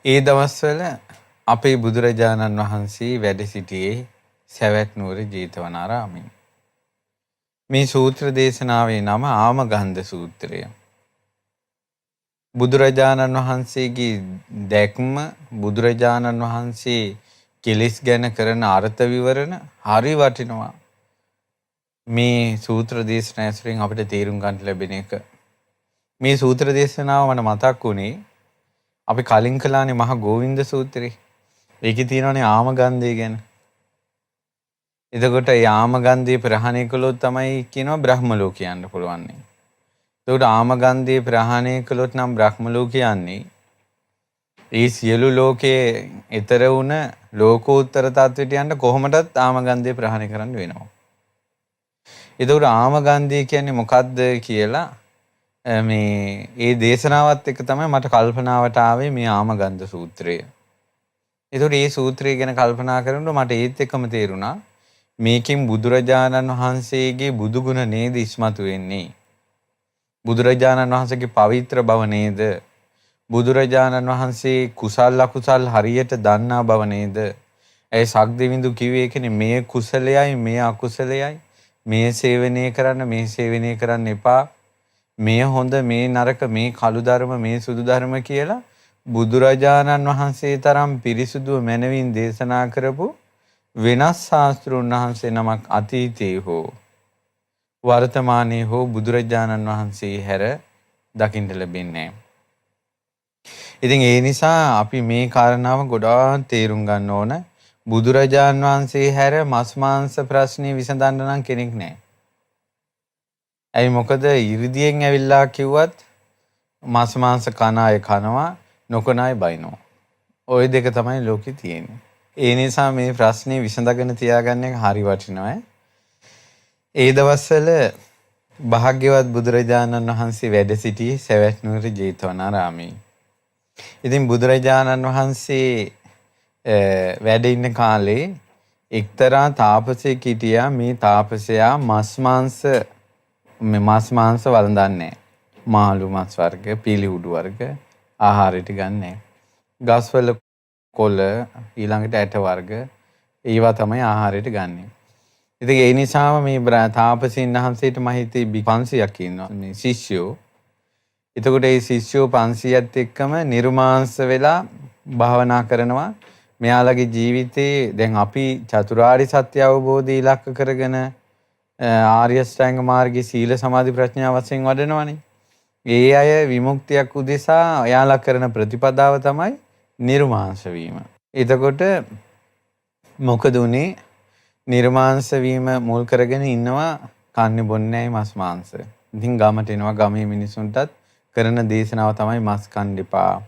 ඒ දවස්වල අපේ බුදුරජාණන් වහන්සේ වැඩ සිටියේ සැවැත් නුවර ජේතවනාරාමයේ. මේ සූත්‍ර දේශනාවේ නම ආමගන්ධ සූත්‍රය. බුදුරජාණන් වහන්සේගේ දැක්ම, බුදුරජාණන් වහන්සේ කෙලෙස් ගැන කරන අර්ථ විවරණ හරි වටිනවා. මේ සූත්‍ර දේශනා ඇසුරින් අපිට තේරුම් ගන්න ලැබෙන එක. මේ සූත්‍ර දේශනාව මට මතක් වුණේ අපි කලින් කළානේ මහා ගෝවින්ද සූත්‍රේ. ඒකේ තියෙනවනේ ආමගන්ධය ගැන. එතකොට ඒ ආමගන්ධය ප්‍රහාණය කළොත් තමයි කියනවා බ්‍රහ්ම ලෝක යන්න පුළුවන්. එතකොට ආමගන්ධය ප්‍රහාණය කළොත් නම් බ්‍රහ්ම ලෝක යන්නේ ඒ සියලු ලෝකයේ ඊතර වුණ ලෝකෝත්තර තත්ත්වයට යන්න කොහොමදත් ආමගන්ධය ප්‍රහාණය කරන්න වෙනවා. එතකොට ආමගන්ධය කියන්නේ මොකද්ද කියලා මේ ඒ දේශනාවත් එක්ක තමයි මට කල්පනාවට ආවේ මේ ආමගන්ධ සූත්‍රය. එතකොට මේ සූත්‍රය ගැන කල්පනා කරනකොට මට ඒත් එක්කම තේරුණා මේකෙන් බුදුරජාණන් වහන්සේගේ බුදුගුණ නේද ඉස්මතු වෙන්නේ. බුදුරජාණන් වහන්සේගේ පවිත්‍ර බව නේද? බුදුරජාණන් වහන්සේ කුසල් අකුසල් හරියට දන්නා බව නේද? ඒ සක්දෙවිඳු කිව්වේ ඒකනේ, මේ කුසලයයි මේ අකුසලයයි, මේ සේවනය කරන්න මේ සේවනය කරන්න එපා, මේ හොඳ මේ නරක, මේ කළු ධර්ම මේ සුදු ධර්ම කියලා බුදුරජාණන් වහන්සේ තරම් පිරිසුදුව මැනවින් දේශනා කරපු වෙනස් ශාස්ත්‍රූන් වහන්සේ නමක් අතීතයේ හෝ වර්තමානයේ හෝ බුදුරජාණන් වහන්සේ හැර දකින්න ලැබෙන්නේ නැහැ. ඉතින් ඒ නිසා අපි මේ කාරණාව ගොඩාක් තේරුම් ගන්න ඕන. බුදුරජාණන් වහන්සේ හැර මස් මාංශ ප්‍රශ්නේ විසඳන්න නම් කෙනෙක් නැහැ. ඇයි මොකද 이르දියෙන් ඇවිල්ලා කිව්වත් මස් මාංශ කන අය කනවා, නොකන අය බයිනවා. ওই දෙක තමයි ලෝකේ තියෙන්නේ. ඒ නිසා මේ ප්‍රශ්නේ විසඳගෙන තියාගන්න එක හරි වටිනවා. ඒ දවස්වල භාග්‍යවත් බුදුරජාණන් වහන්සේ වැඩ සිටියේ සැවැත් නුවර ජේතවනාරාමයේ. ඉතින් බුදුරජාණන් වහන්සේ වැඩ ඉන්න කාලේ එක්තරා තාපසයෙක් හිටියා. මේ තාපසයා මස් මාංශ මේ මස් මාංශ වළඳන්නේ නැහැ. මාළු මස් වර්ග, පිළිහුඩු වර්ග ආහාරයට ගන්නෑ. ගස්වල කොළ, ඊළඟට ඇට වර්ග ඒවා තමයි ආහාරයට ගන්නෙ. ඉතින් ඒ නිසාම මේ තාපසීන් වහන්සේට මම හිතේ 500ක් ඉන්නවා මේ ශිෂ්‍යයෝ. එතකොට ඒ ශිෂ්‍යයෝ 500ත් එක්කම නිර්මාංශ වෙලා භාවනා කරනවා. මෙයාලගේ ජීවිතේ දැන් අපි චතුරාර්ය සත්‍ය අවබෝධය ඉලක්ක කරගෙන ආර්ය අෂ්ටාංග මාර්ගයේ සීල සමාධි ප්‍රඥා වශයෙන් වඩනවනේ. ඒ අය විමුක්තියක් උදෙසා එයාලා කරන ප්‍රතිපදාව තමයි නිර්මාංශ වීම. එතකොට මොකද උනේ? නිර්මාංශ වීම මුල් කරගෙන ඉන්නවා, කන්නේ බොන්නේ නැහැ මස් මාංශ. ඉතින් ගමට එනවා, ගමේ මිනිසුන්ටත් කරන දේශනාව තමයි මස් කන්න එපා,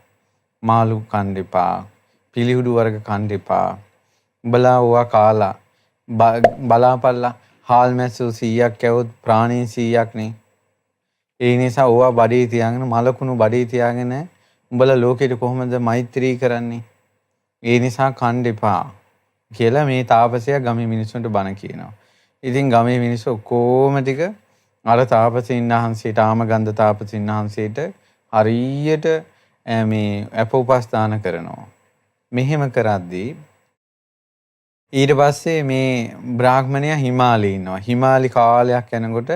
මාළු කන්න එපා, පිළිහුඩු වර්ග කන්න එපා. උඹලා ඕවා කාලා බලාපල්ලා, හාල් මැස්සු 100ක් කැවොත් ප්‍රාණීන් 100ක් නේ. ඒ නිසා ඕවා බඩේ තියාගෙන, මලකුණු බඩේ තියාගෙන උඹලා ලෝකෙට කොහොමද මෛත්‍රී කරන්නේ? ඒ නිසා කන්න එපා කියලා මේ තාපසයා ගමේ මිනිස්සුන්ට බණ කියනවා. ඉතින් ගමේ මිනිස්සු ඔක්කොම ටික අර තාපසීන් වහන්සේට, ආමගන්ධ තාපසීන් වහන්සේට හරියට මේ අප උපස්ථාන කරනවා. මෙහෙම කරද්දී ඊට පස්සේ මේ බ්‍රාහ්මණයා හිමාලයේ ඉන්නවා. හිමාලි කාලයක් යනකොට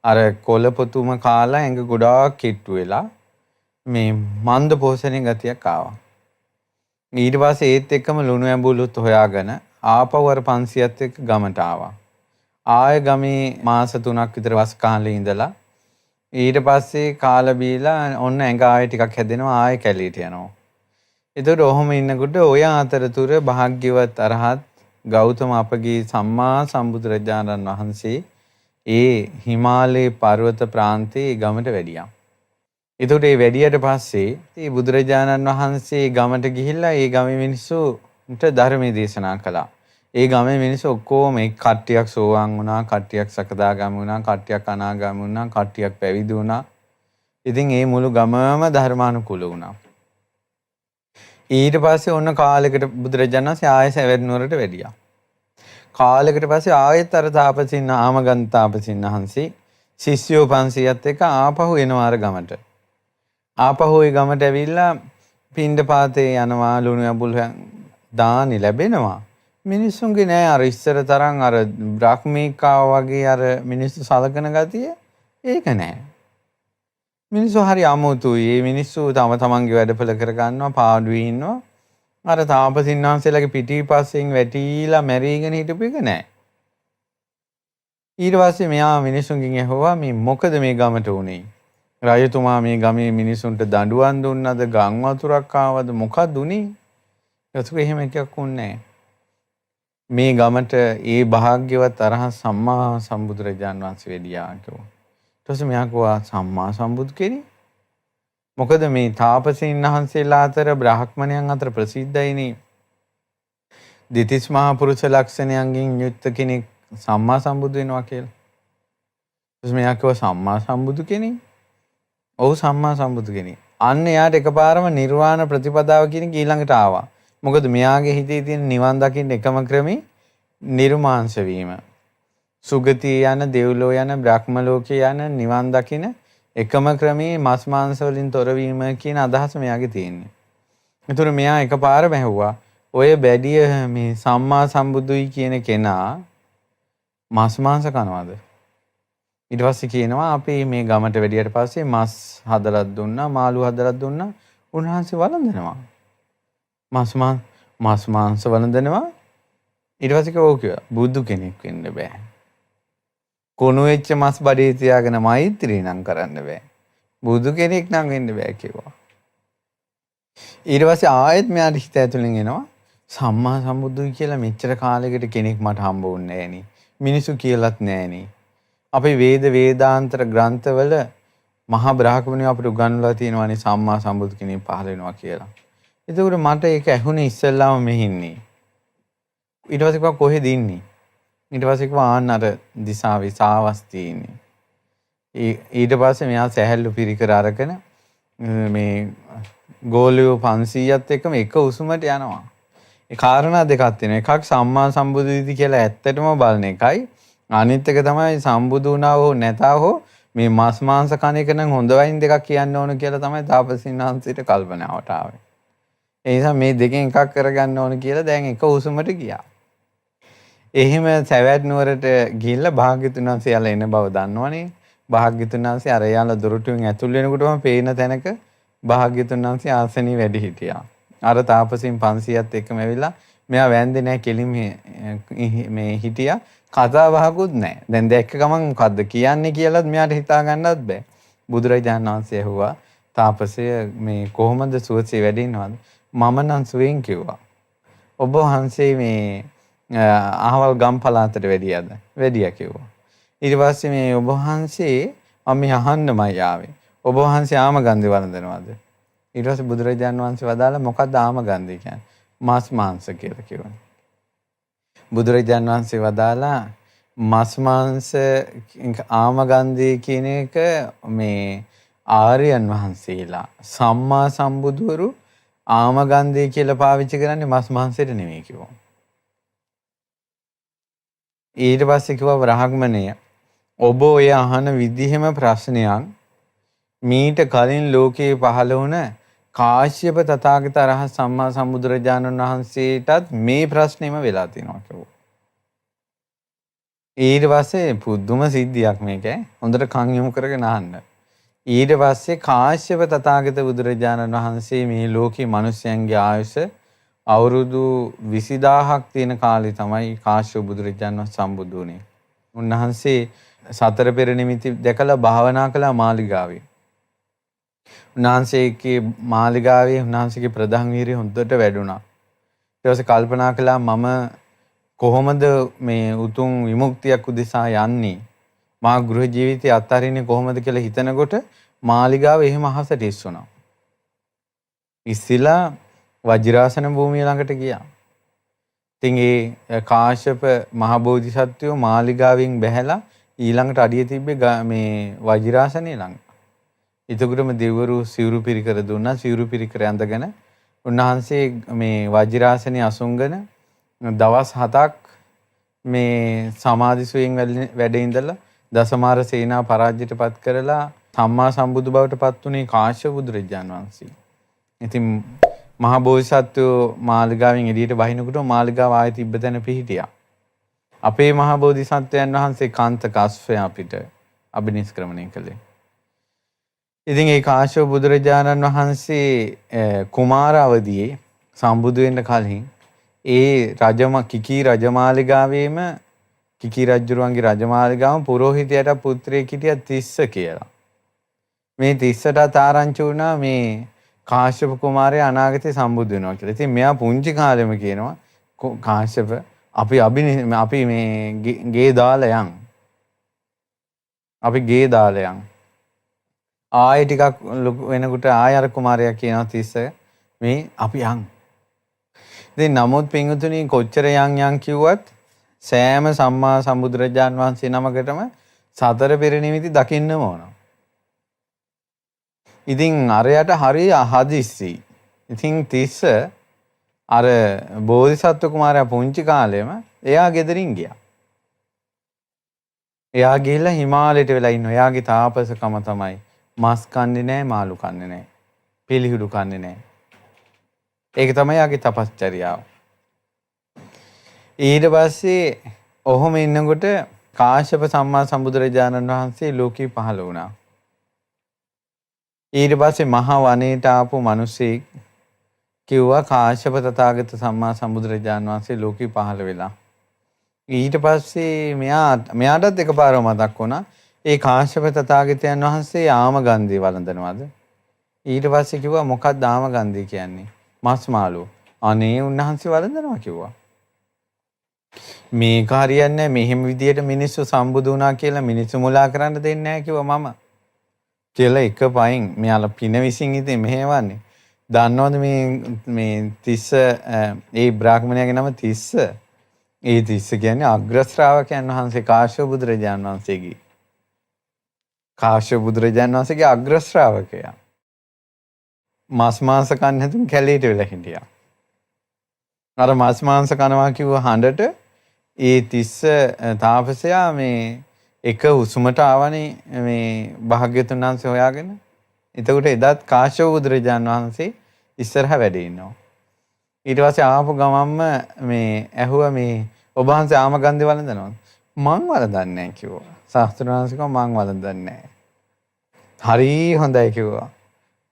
අර කොළ පොතුම කාලා ඇඟ ගොඩාක් කිට්ටු වෙලා මේ මන්ද පෝෂණය ගතියක් ආවා. ඊට පස්සේ ඒත් එක්කම ලුණු ඇඹුලුත් හොයාගෙන ආපහු අර 500ත් එක්ක ගමට ආවා. ආය ගමේ මාස 3ක් විතර වස් කාලේ ඉඳලා ඊට පස්සේ කාලා බීලා ඔන්න ඇඟ ආයෙ ටිකක් හැදෙනවා, ආයෙ කැලීට යනවා. එතකොට ඔහොම ඉන්නකොට ඔය අතරතුර භාග්‍යවත් අරහත් ගෞතම අපගේ සම්මා සම්බුදුරජාණන් වහන්සේ ඒ හිමාලයේ පර්වත ප්‍රාන්තයේ ගමට වැඩියා. එතකොට ඒ වැඩියට පස්සේ ඒ බුදුරජාණන් වහන්සේ ගමට ගිහිල්ලා ඒ ගමේ මිනිස්සුන්ට ධර්මයේ දේශනා කළා. ඒ ගමේ මිනිස්සු ඔක්කොම එක් කට්ටියක් සෝවාන් වුණා, කට්ටියක් සකදාගාමී වුණා, කට්ටියක් අනාගාමී වුණා, කට්ටියක් පැවිදි වුණා. ඉතින් ඒ මුළු ගමම ධර්මානුකූල වුණා. ඊට පස්සේ ඔන්න කාලයකට බුදුරජාණන් වහන්සේ ආයෙ සැවැත් නුවරට වැඩියා. කාලයකට පස්සේ ආයෙත් අර තාපසින් ආමගන්ධ තාපසින් වහන්සේ ශිෂ්‍යයෝ 500ත් එක්ක ආපහු එනවා අර ගමට. ආපහු ඒ ගමට ඇවිල්ලා පින්ඩපාතේ යනවා, ලුණු ඇඹුල් දානි ලැබෙනවා. මිනිස්සුන්ගේ නෑ අර ඉස්සර තරම් අර බ්‍රහ්මීකා වගේ අර මිනිස්සු සලකන ගතිය ඒක නෑ. මිනිස්සු හරි අමුතුයි. මේ මිනිස්සු තම තමන්ගේ වැඩපොළ කරගන්නවා, පාඩුවේ ඉන්නවා. අර තාපසින් වහන්සේලාගේ පිටිපස්සෙන් වැටිලා මැරීගෙන හිටපු එක නෑ. ඊට පස්සේ මෙයා මිනිසුන්ගෙන් ඇහුවා මේ මොකද මේ ගමට උනේ? රජතුමා මේ ගමේ මිනිසුන්ට දඬුවම් දුන්නද, ගම් වතුරක් ආවද, මොකද්ද උනේ? ඊට එහෙම එකක් උන්නේ නෑ. මේ ගමට ඒ භාග්‍යවත් අරහත් සම්මා සම්බුදුරජාන් වහන්සේ වැඩියා කිව්වා. ඊට පස්සේ මෙයා කිව්වා සම්මා සම්බුදු කෙනෙක්? මොකද මේ තාපසීන් වහන්සේලා අතර බ්‍රාහ්මණයන් අතර ප්‍රසිද්ධයිනේ. දෙතිස් මහා පුරුෂ ලක්ෂණයන්ගෙන් යුක්ත කෙනෙක් සම්මා සම්බුදු වෙනවා කියලා. ඊට පස්සේ මෙයා කිව්වා සම්මා සම්බුදු කෙනෙක්? ඔව් සම්මා සම්බුදු කෙනෙක්. අන්න එයාට එකපාරම නිර්වාණ ප්‍රතිපදාව කියන එක ඊළඟට ආවා. මොකද මෙයාගේ හිතේ තියෙන නිවන් දකින්න එකම ක්‍රමේ නිර්මාංශ වීම. සුගතිය යන, දෙව්ලෝ යන, බ්‍රහ්ම ලෝකේ යන නිවන් දකින එකම ක්‍රමේ මස් මාංශ වලින් තොර වීම කියන අදහස මෙයාගේ තියෙන්නේ. ඒතර මෙයා එකපාරම ඇහුවා ඔය බැඩිය මේ සම්මා සම්බුදුයි කියන කෙනා මස් මාංශ කනවද? ඊට පස්සේ කියනවා අපි මේ ගමට වැඩියට පස්සේ මස් හදලා දුන්නා, මාළු හදලා දුන්නා, උන්වහන්සේ වළඳනවා. මස් මාංශ වළඳනවා. ඊට පස්සේ කිව්වා ඔව් කිව්වා. බුදු කෙනෙක් වෙන්න බෑ. කුණු වෙච්ච මස් බඩේ තියාගෙන මෛත්‍රී නම් කරන්න බෑ. බුදු කෙනෙක් නම් වෙන්න බෑ කිව්වා. ඊට පස්සේ ආයෙත් මෙයාට හිත ඇතුලෙන් එනවා සම්මා සම්බුදුයි කියලා මෙච්චර කාලයකට කෙනෙක් මට හම්බ වුණේ නෑනේ. මිනිස්සු කියලත් නෑනේ. අපේ වේද වේදාන්තර ග්‍රන්ථවල මහා බ්‍රාහ්මණයෝ අපිට උගන්වලා තියෙනවානේ සම්මා සම්බුදු කෙනෙක් පහළ වෙනවා කියලා. එතකොට මට ඒක ඇහුනේ ඉස්සෙල්ලාම මෙහින්නේ. ඊට පස්සේ කිව්වා කොහෙද ඉන්නේ? ඊට පස්සේ කිව්වා ආන්න අර දිසාවේ සාවස්තියේ ඉන්නේ. ඊට පස්සේ මෙයා සැහැල්ලු පිරිකර අරගෙන මේ ගෝලියෝ 500ත් එක්කම එක උසුමට යනවා. ඒ කාරණා දෙකක් තියෙනවා. එකක් සම්මා සම්බුදු කියලා ඇත්තටම බලන එකයි. අනිත් එක තමයි සම්බුදු වුණා හෝ නැතා හෝ මේ මස් මාංශ කන එක නම් හොඳ වයින් දෙකක් කියන්න ඕන කියලා තමයි තාපසින් වහන්සේට කල්පනාවට ආවේ. ඒ නිසා මේ දෙකෙන් එකක් කරගන්න ඕන කියලා දැන් එක උසුමට ගියා. එහෙම සැවැත් නුවරට ගිහිල්ලා භාග්‍යතුන් වහන්සේ යාලා එන බව දන්නවනේ. භාග්‍යතුන් වහන්සේ අර යාලා දොරටුවෙන් ඇතුල් වෙනකොටම පේන තැනක භාග්‍යතුන් වහන්සේ ආසනයේ වැඩ හිටියා. අර තාපසීන් 500ත් එක්කම ඇවිල්ලා මෙයා වැන්දේ නෑ, කෙලින් මේ හිටියා. කතා බහකුත් නෑ. දැන් දැක්ක ගමන් මොකද්ද කියන්නේ කියලාත් මෙයාට හිතා ගන්නත් බෑ. බුදුරජාණන් වහන්සේ ඇහුවා තාපසය මේ කොහොමද සුවසේ වැඩ ඉන්නවද? මම නම් සුවෙන් කිව්වා. ඔබ වහන්සේ මේ අහවල් ගම් පළාතට වැඩියද? වැඩියා කිව්වා. ඊට පස්සේ මේ ඔබ වහන්සේ මම මේ අහන්නමයි ආවේ. ඔබ වහන්සේ ආමගන්ධය වළඳනවද? ඊට පස්සේ බුදුරජාණන් වහන්සේ වදාළා මොකද්ද ආමගන්ධය කියන්නේ? මස් මාංශ කියලා කිව්වා. බුදුරජාණන් වහන්සේ වදාළා මස් මාංශ ආමගන්ධය කියන එක මේ ආර්යයන් වහන්සේලා සම්මා සම්බුදුවරු ආමගන්ධය කියලා පාවිච්චි කරන්නේ මස් මාංශයට නෙමෙයි කිව්වා. ඊට පස්සේ කිව්වා බ්‍රාහ්මණය ඔබ ඔය අහන විදිහෙම ප්‍රශ්නයක් මීට කලින් ලෝකේ පහළ වුණ කාශ්‍යප තථාගත අරහත් සම්මා සම්බුදුරජාණන් වහන්සේටත් මේ ප්‍රශ්නේම වෙලා තියෙනවා කිව්වා. ඊට පස්සේ පුදුම සිද්ධියක් මේක ඈ. හොඳට කන් යොමු කරගෙන අහන්න. ඊට පස්සේ කාශ්‍යප තථාගත බුදුරජාණන් වහන්සේ මේ ලෝකේ මිනිස්යන්ගේ ආයුෂ අවුරුදු 20000ක් තියෙන කාලේ තමයි කාශ්‍යප බුදුරජාණන් වහන්සේ සම්බුදු වුණේ. උන්වහන්සේ සතර පෙර නිමිති දැකලා භාවනා කළා මාලිගාවේ. උන්වහන්සේගේ මාලිගාවේ උන්වහන්සේගේ ප්‍රධාන වීරිය හොඳට වැඩුණා. ඊට පස්සේ කල්පනා කළා මම කොහොමද මේ උතුම් විමුක්තියක් උදෙසා යන්නේ? මා ගෘහ ජීවිතය අත්හරින්නේ කොහොමද කියලා හිතනකොට මාලිගාව එහෙම අහසට ඉස්සුණා. ඉස්සිලා වජිරාසන භූමිය ළඟට ගියා. ඉතින් ඒ කාශ්‍යප මහ බෝධිසත්වයෝ මාලිගාවෙන් බැහැලා ඊළඟට අඩිය තිබ්බේ මේ වජිරාසනය ළඟ. එතකොටම දෙවිවරු සිවුරු පිරිකර දුන්නා. සිවුරු පිරිකර ඇඳගෙන උන්වහන්සේ මේ වජිරාසනය අසුන්ගෙන දවස් 7ක් මේ සමාධි සුවයෙන් වැඩ ඉඳලා දසමාර සේනා පරාජයට පත් කරලා සම්මා සම්බුදු බවට පත් වුණේ කාශ්‍යප බුදුරජාණන් වහන්සේ. ඉතින් මහා බෝධිසත්වෝ මාලිගාවෙන් එළියට බහිනකොට මාලිගාව ආයෙ තිබ්බ තැන පිහිටියා. අපේ මහා බෝධිසත්වයන් වහන්සේ කාන්තක අශ්වය අපිට අභිනිෂ්ක්‍රමණය කළේ. ඉතින් ඒ කාශ්‍යප බුදුරජාණන් වහන්සේ කුමාර අවදියේ සම්බුදු වෙන්න කලින් ඒ රජම කිකී රජමාලිගාවේම කිකී රජුරුවන්ගේ රජමාලිගාවම පුරෝහිතයාට පුත්‍රයෙක් හිටියා තිස්ස කියලා. මේ තිස්සටත් ආරංචි වුණා මේ කාශ්‍යප කුමාරයා අනාගතේ සම්බුදු වෙනවා කියලා. ඉතින් මෙයා පුංචි කාලෙම කියනවා කාශ්‍යප අපි අපි මේ ගේ දාලා යන්. අපි ගේ දාලා යන්. ආයෙ ටිකක් වෙනකොට ආයෙ අර කුමාරයා කියනවා තිස්ස මේ අපි යන්. ඉතින් නමුත් පින්වතුනි කොච්චර යන් යන් කිව්වත් සෑම සම්මා සම්බුදුරජාන් වහන්සේ නමකටම සතර පෙර නිමිති දකින්නම ඕන. ඉතින් අරයට හරි හදිස්සි. ඉතින් තිස්ස අර බෝධිසත්ව කුමාරයා පුංචි කාලෙම එයා ගෙදරින් ගියා. එයා ගිහිල්ලා හිමාලයට වෙලා ඉන්නවා. එයාගේ තාපසකම තමයි මස් කන්නේ නෑ, මාළු කන්නේ නෑ, පිළිහිඩු කන්නේ නෑ. ඒක තමයි එයාගේ තපස්චරියාව. ඊට පස්සේ ඔහොම ඉන්නකොට කාශ්‍යප සම්මා සම්බුදුරජාණන් වහන්සේ ලෝකේ පහළ වුණා. ඊට පස්සේ මහා වනයේට ආපු මිනිස්සෙක් කිව්වා කාශ්‍යප තථාගත සම්මා සම්බුදුරජාණන් වහන්සේ ලෝකේ පහළ වෙලා. ඊට පස්සේ මෙයාටත් එකපාරව මතක් වුණා ඒ කාශ්‍යප තථාගතයන් වහන්සේ ආමගන්ධය වළඳනවාද? ඊට පස්සේ කිව්වා මොකක්ද ආමගන්ධය කියන්නේ? මස් මාළු. අනේ උන්වහන්සේ වළඳනවා කිව්වා. මේක හරියන්නේ නැහැ. මෙහෙම විදියට මිනිස්සු සම්බුදු වුණා කියලා මිනිස්සු මුලා කරන්න දෙන්නේ නැහැ කිව්වා මම. කියලා එක පයින් මෙයාලා පින විසින් ඉතින් මෙහෙවන්නේ. දන්නවද මේ මේ තිස්ස ඒ බ්‍රාහ්මණයාගේ නම තිස්ස. ඒ තිස්ස කියන්නේ අග්‍ර ශ්‍රාවකයන් වහන්සේ කාශ්‍යප බුදුරජාණන් වහන්සේගේ. කාශ්‍යප බුදුරජාණන් වහන්සේගේ අග්‍ර ශ්‍රාවකයා. මස් මාංශ කන්න නැතුව කැලේට වෙලා හිටියා. අර මස් මාංශ කනවා කිව්ව හඬට ඒ තිස්ස තාපසයා මේ එක හුස්මට ආවනේ මේ භාග්‍යවතුන් වහන්සේ හොයාගෙන. එතකොට එදත් කාශ්‍යප බුදුරජාණන් වහන්සේ ඉස්සරහ වැඩ ඉන්නවා. ඊට පස්සේ ආපු ගමන්ම මේ ඇහුවා මේ ඔබ වහන්සේ ආමගන්ධය වළඳනවද? මං වළඳන්නේ නැහැ කිව්වා. ශාස්ත්‍රඥ වහන්සේ කිව්වා මං වළඳන්නේ නැහැ. හරි හොඳයි කිව්වා.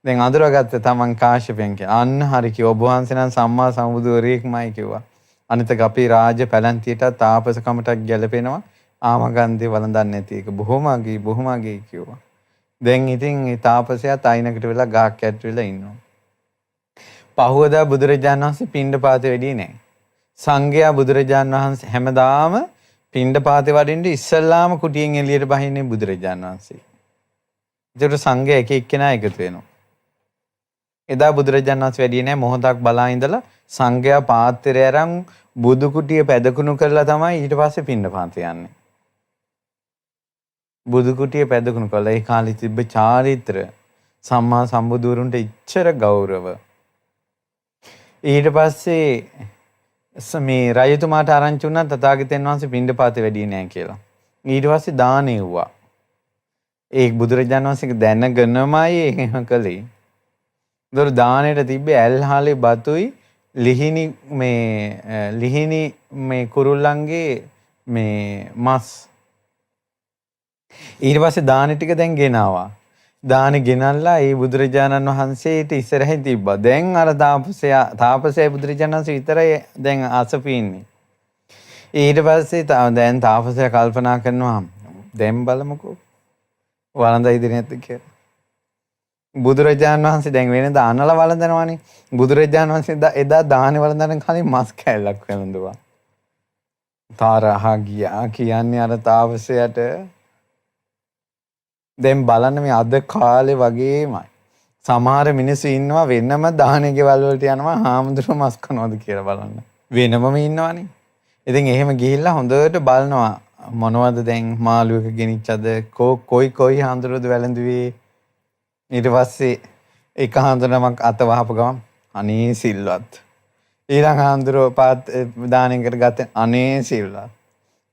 දැන් අඳුරගත්ත තමන් කාශ්‍යපයන් කියලා. අන්න හරි කිව්වා. ඔබ වහන්සේ නම් සම්මා සම්බුදුවරයෙක්මයි කිව්වා. අනිත අපේ රාජ පැලැන්තියටත් තාපසකමටත් ගැලපෙනවා. ආමගන්ධය වළඳන්නේ නැති එක බොහොම අගී බොහොම අගී කිව්වා. දැන් ඉතින් ඒ තාපසයාත් අයිනකට වෙලා ගහක් යට වෙලා ඉන්නවා. පහුවදා බුදුරජාණන් වහන්සේ පිණ්ඩපාතේ වැඩියේ නෑ. සංඝයා බුදුරජාණන් වහන්සේ හැමදාම පිණ්ඩපාතේ වඩින්න ඉස්සල්ලාම කුටියෙන් එළියට බහින්නේ බුදුරජාණන් වහන්සේ. ඒතකොට සංඝයා එක එක්කෙනා එකතු වෙනවා. එදා බුදුරජාණන් වහන්සේ වැඩියේ නෑ. මොහොතක් බලා ඉඳලා සංඝයා පාත්‍රය අරන් බුදු කුටිය පැදකුණු කරලා තමයි ඊට පස්සේ පිණ්ඩපාතේ යන්නේ. බුදු කුටිය පැදකුණු කළා. ඒ කාලේ තිබ්බ චාරිත්‍ර සම්මා සම්බුදුවරුන්ට ඉච්ඡර ගෞරව. ඊට පස්සේ මේ රජතුමාට ආරංචි වුණා තථාගතයන් වහන්සේ පිණ්ඩපාතේ වැඩියේ නෑ කියලා. ඊට පස්සේ දාන එව්වා. ඒ බුදුරජාණන් වහන්සේක දැනගෙනමයි එහෙම කළේ. ඒතර දානෙට තිබ්බේ ඇල්හාලේ බතුයි ලිහිණි මේ ලිහිණි මේ කුරුල්ලන්ගේ මේ මස්. ඊට පස්සේ දාන ටික දැන් ගෙනාවා. දාන ගෙනල්ලා ඒ බුදුරජාණන් වහන්සේට ඉස්සරහින් තිබ්බා. දැන් අර තාපසයා බුදුරජාණන් වහන්සේ විතරයි දැන් අසපි ඉන්නේ. ඊට පස්සේ දැන් තාපසයා කල්පනා කරනවා දැන් බලමුකෝ වළඳයිද නැද්ද කියලා. බුදුරජාණන් වහන්සේ දැන් වෙනද අනල වළඳනවානේ. බුදුරජාණන් වහන්සේ එදා දානේ වළඳන කලින් මස් කෑල්ලක් වැළඳුවා. තරහ ගියා කියන්නේ අර තාපසයාට. දැන් බලන්න මේ අද කාලේ වගේමයි. සමහර මිනිස්සු ඉන්නවා වෙනම දානේ ගෙවල් වලට යනවා හාමුදුරුවෝ මස් කනවද කියලා බලන්න. වෙනමම ඉන්නවනේ. ඉතින් එහෙම ගිහිල්ලා හොඳට බලනවා මොනවද දැන් මාළු එක ගෙනිච්චද කොයි කොයි හාමුදුරුවෝද වැළඳුවේ. ඊට පස්සේ එක හාමුදුරුවෝ අත වහපු ගමන් අනේ සිල්වත්. ඊළඟ හාමුදුරුවෝ පාත් දානෙකට ගත්තේ අනේ සිල්වත්.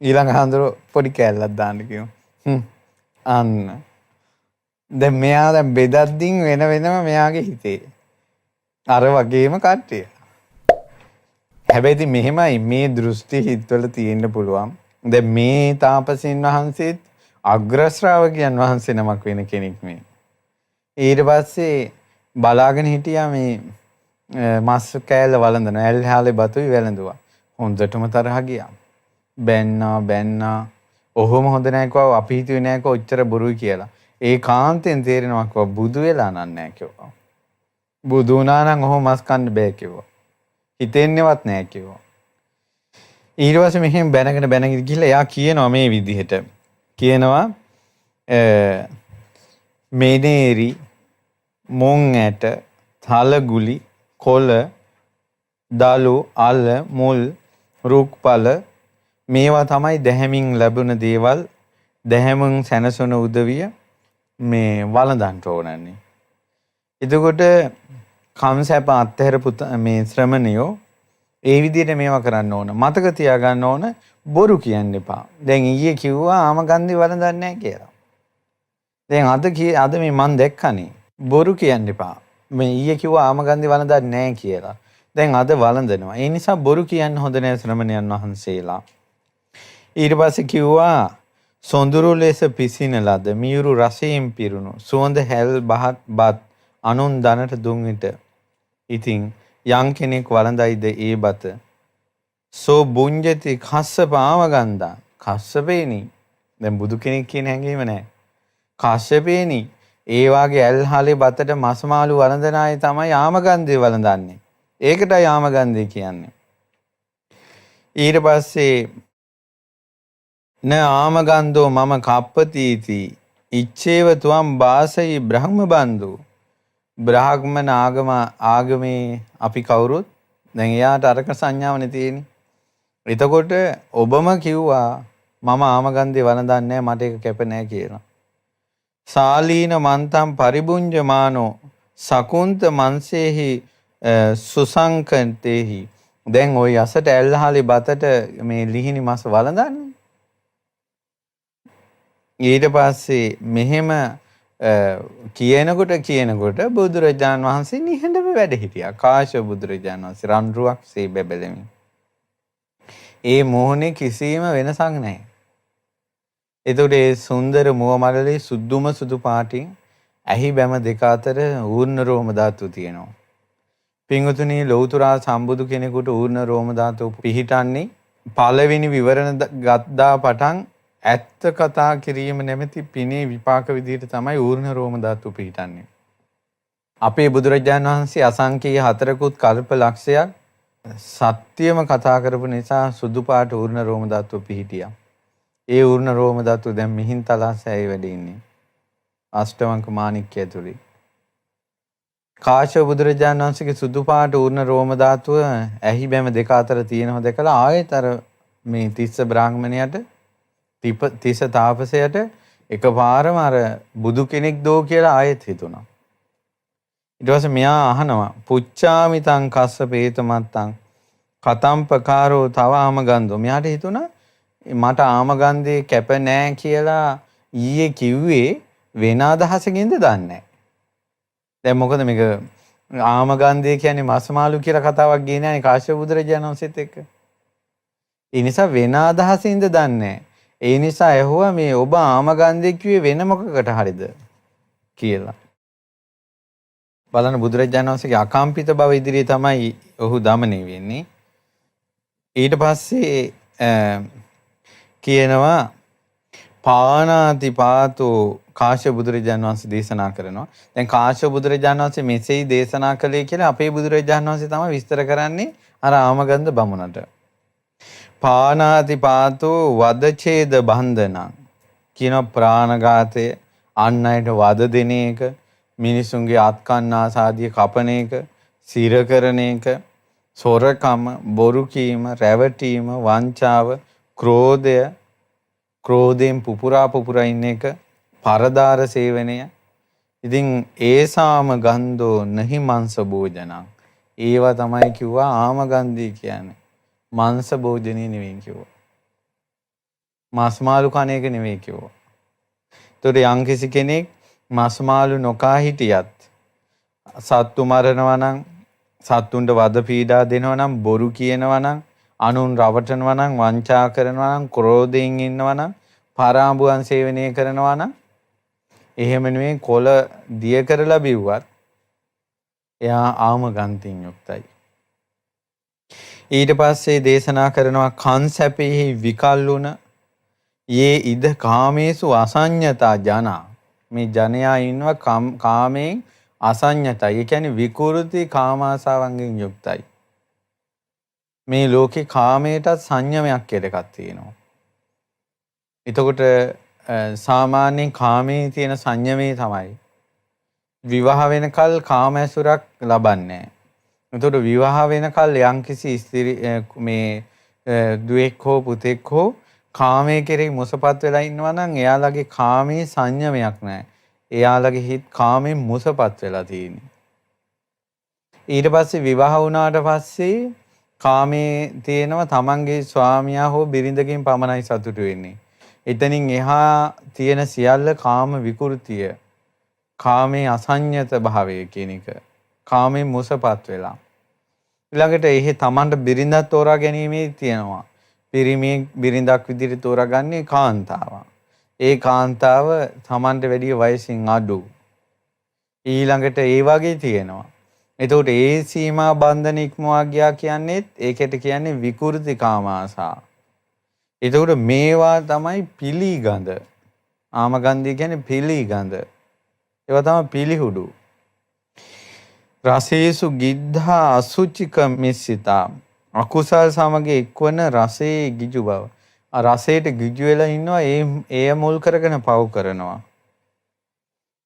ඊළඟ හාමුදුරුවෝ පොඩි කෑල්ලක් දාන්න කිව්වා. අන්න දැන් මෙයා දැන් බෙදද්දින් වෙන වෙනම මෙයාගේ හිතේ. අර වගේම කට්ටිය. හැබැයි ඉතින් මෙහෙමයි මේ දෘෂ්ටි හිතවල තියෙන්න පුළුවන්. දැන් මේ තාපසීන් වහන්සේත් අග්‍ර ශ්‍රාවකයන් වහන්සේ නමක් වෙන කෙනෙක් මේ. ඊට පස්සේ බලාගෙන හිටියා මේ මස් කෑල්ල වළඳන ඇල්හාලේ බතුයි වැළඳුවා. හොඳටම තරහ ගියා. බැන්නා බැන්නා. ඔහොම හොඳ නෑ කිව්වා, අපි හිතුවේ නෑ කිව්වා ඔච්චර බොරුයි කියලා. ඒ කාන්තෙන් තේරෙනවා කිව්වා බුදු වෙලා නන් නෑ කිව්වා. බුදු වුණා නම් ඔහොම මස් කන්න බෑ කිව්වා. හිතෙන්නේවත් නෑ කිව්වා. ඊට පස්සේ මෙහෙම බැනගෙන බැනගෙන ගිහලා එයා කියනවා මේ විදිහට. කියනවා මෙනේරි මොන් ඇට තලගුලි කොළ දලු අල මුල් රුක්පල මේවා තමයි දැහැමින් ලැබුණ දේවල්. දැහැමුන් සැනසුන උදවිය මේ වළඳන්න ඕනන්නේ. එතකොට කම්සැප අත්හැරපු මේ ශ්‍රමණයෝ ඒ විදිහට මේවා කරන්න ඕන. මතක තියාගන්න ඕන බොරු කියන්න එපා. දැන් ඊයේ කිව්වා ආමගන්ධි වළඳන්නේ නැහැ කියලා. දැන් අද මේ මං දැක්කනේ බොරු කියන්න එපා. මේ ඊයේ කිව්වා ආමගන්ධි වළඳන්නේ නැහැ කියලා. දැන් අද වළඳනවා. ඒ නිසා බොරු කියන්න හොඳ නෑ ශ්‍රමණයන් වහන්සේලා. ඊට පස්සේ කිව්වා සොඳුරු ලෙස පිසින ලද මියුරු රසයෙන් පිරුණු සුවඳ හැල් බහත් බත් අනුන් දනට දුන් විට ඉතින් යම් කෙනෙක් වළඳයිද ඒ බත සෝ බුඤ්ජති කස්සප ආමගන්ධා. කස්සපේනි. දැන් බුදු කෙනෙක් කියන හැඟීම නෑ. කස්සපේනි ඒ වාගේ ඇල්හලේ බතට මස් මාළු වළඳන අය තමයි ආමගන්ධය වළඳන්නේ. ඒකටයි ආමගන්ධය කියන්නේ. ඊට පස්සේ න ආමගන්ධෝ මම කප්පතිති ඉච්ඡේව තුවම් වාසයි බ්‍රහ්ම බන්දු. බ්‍රාහ්මණ ආගමේ අපි කවුරුත් දැන් එයාට අරක සංඥාවනේ තියෙන්නේ. එතකොට ඔබම කිව්වා මම ආමගන්ධය වළඳන්නේ නැහැ, මට ඒක කැප නැහැ කියලා. සාලීන මන්තම් පරිබුඤ්ජමානෝ සකුන්ත මන්සේහි සුසංකන්තේහි. දැන් ওই යසට ඇල්හාලේ බතට මේ ලිහිණි මස් වළඳන්නේ. ඊට පස්සේ මෙහෙම කියනකොට කියනකොට බුදුරජාන් වහන්සේ නිහඬව වැඩ හිටියා. කාශ්‍යප බුදුරජාන් වහන්සේ රන් රුවක් සේ බැබලෙමින්. ඒ මොහොනේ කිසිම වෙනසක් නැහැ. එතකොට ඒ සුන්දර මුව මඩලේ සුදුම සුදු පාටින් ඇහි බැම දෙක අතර ඌර්ණ රෝම ධාතු තියෙනවා. පින්වතුනි, ලෞතුරා සම්බුදු කෙනෙකුට ඌර්ණ රෝම ධාතුව පිහිටන්නේ පළවෙනි විවරණ ගත්දා පටන් ඇත්ත කතා කිරීම නැමැති පිනේ විපාක විදිහට තමයි ඌර්ණ රෝම ධාතුව පිහිටන්නේ. අපේ බුදුරජාණන් වහන්සේ අසංකේය හතරකුත් කල්ප ලක්ෂයක් සත්‍යම කතා කරපු නිසා සුදු පාට ඌර්ණ රෝම ධාතුව පිහිටියා. ඒ ඌර්ණ රෝම ධාතුව දැන් මිහින්තලා සෑයේ වැඩ ඉන්නේ. අෂ්ටවංක මාණික්‍ය ඇතුලේ. කාශ්‍යප බුදුරජාණන් වහන්සේගේ සුදු පාට ඌර්ණ රෝම ධාතුව ඇහි බැම දෙක අතර තියෙනවා දැකලා ආයෙත් අර මේ තිස්ස බ්‍රාහ්මණයාට තිස්ස තාපසයට එකපාරම අර බුදු කෙනෙක් දෝ කියලා ආයෙත් හිතුණා. ඊට පස්සේ මෙයා අහනවා පුච්චාමි තං කස්ස පේතමත්තං කතම් ප්‍රකාරෝ තව ආමගන්ධෝ. මෙයාට හිතුණා මට ආමගන්ධේ කැප නෑ කියලා ඊයේ කිව්වේ වෙන අදහසකින්ද දන්නේ නෑ. දැන් මොකද මේක ආමගන්ධය කියන්නේ මස් මාළු කියලා කතාවක් ගියේ නෑනේ කාශ්‍යප බුදුරජාණන් වහන්සේත් එක්ක. ඒ නිසා වෙන අදහසින්ද දන්නේ නෑ. ඒ නිසා ඇහුවා මේ ඔබ ආමගන්ධය කිව්වේ වෙන මොකකට හරිද කියලා. බලන්න බුදුරජාණන් වහන්සේගේ අකම්පිත බව ඉදිරියේ තමයි ඔහු දමනය වෙන්නේ. ඊට පස්සේ කියනවා පානාති පාතෝ කාශ්‍යප බුදුරජාණන් වහන්සේ දේශනා කරනවා. දැන් කාශ්‍යප බුදුරජාණන් වහන්සේ මෙසේයි දේශනා කළේ කියලා අපේ බුදුරජාණන් වහන්සේ තමයි විස්තර කරන්නේ අර ආමගන්ධ බමුණට. පානාති පාතෝ වදඡේද බන්ධනං කියන ප්‍රාණඝාතය, අන් අයට වද දෙන එක, මිනිසුන්ගේ අත්කන්නාස ආදිය කපන එක, සිර කරන එක, සොරකම, බොරු කීම, රැවටීම, වංචාව, ක්‍රෝධය, ක්‍රෝධයෙන් පුපුරා පුපුරා ඉන්න එක, පරදාර සේවනය. ඉතින් ඒසාම ගන්ධෝ නහි මංස භෝජනං. ඒවා තමයි කිව්වා ආමගන්ධී කියන්නේ. මංස භෝජනේ නෙවෙයි කිව්වා. මස් මාළු කන එක නෙවෙයි කිව්වා. ඒතකොට යම්කිසි කෙනෙක් මස් මාළු නොකා හිටියත් සත්තු මරනවා නම්, සත්තුන්ට වද පීඩා දෙනවා නම්, බොරු කියනවා නම්, අනුන් රවටනවා නම්, වංචා කරනවා නම්, ක්‍රෝධයෙන් ඉන්නවා නම්, පරාඹුවන් සේවනය කරනවා නම්, එහෙම නෙවෙයි කොළ දිය කරලා බිව්වත් එයා ආමගන්තින් යුක්තයි. ඊට පස්සේ දේශනා කරනවා කන් සැපෙහි විකල් වුණ යේ ඉද කාමේසු අසඤ්ඤතා ජනා. මේ ජනයා ඉන්නවා කාමයෙන් අසඤ්ඤතයි. ඒ කියන්නේ විකෘති කාමාසාවන්ගෙන් යුක්තයි. මේ ලෝකේ කාමයටත් සංයමයක් කියලා එකක් තියෙනවා. එතකොට සාමාන්‍යයෙන් කාමයේ තියෙන සංයමයේ තමයි විවාහ වෙනකල් කාම ඇසුරක් ලබන්නේ නැහැ. එතකොට විවාහ වෙනකල් යම්කිසි ස්ත්‍රී මේ දුවෙක් හෝ පුතෙක් හෝ කාමයේ කෙරෙහි මුසපත් වෙලා ඉන්නවා නම් එයාලගේ කාමයේ සංයමයක් නැහැ. එයාලගේ හිත කාමයෙන් මුසපත් වෙලා තියෙන්නේ. ඊට පස්සේ විවාහ වුණාට පස්සේ කාමයේ තියෙනවා තමන්ගේ ස්වාමියා හෝ බිරිඳගෙන් පමණයි සතුටු වෙන්නේ. එතනින් එහා තියෙන සියල්ල කාම විකෘතිය, කාමයේ අසංයත භාවය කියන එක. කාමයෙන් මුසපත් වෙලා. ඊළඟට එහෙ තමන්ට බිරිඳක් තෝරා ගැනීමේ තියෙනවා. පිරිමි බිරිඳක් විදිහට තෝරාගන්නේ කාන්තාවක්. ඒ කාන්තාව තමන්ට වැඩිය වයසින් අඩු. ඊළඟට ඒ වගේ තියෙනවා. එතකොට ඒ සීමා බන්ධන ඉක්මවා ගියා කියන්නේත් ඒකට කියන්නේ විකෘති කාම ආසා. එතකොට මේවා තමයි පිළිගඳ. ආමගන්ධය කියන්නේ පිළිගඳ. ඒවා තමයි පිළිහුඩු. රසේසු ගිද්ධා අසුචික මිස්සිතා. අකුසල් සමග එක්වන රසයේ ගිජු බව. රසයට ගිජු වෙලා ඉන්නවා, ඒ මුල් කරගෙන පව් කරනවා.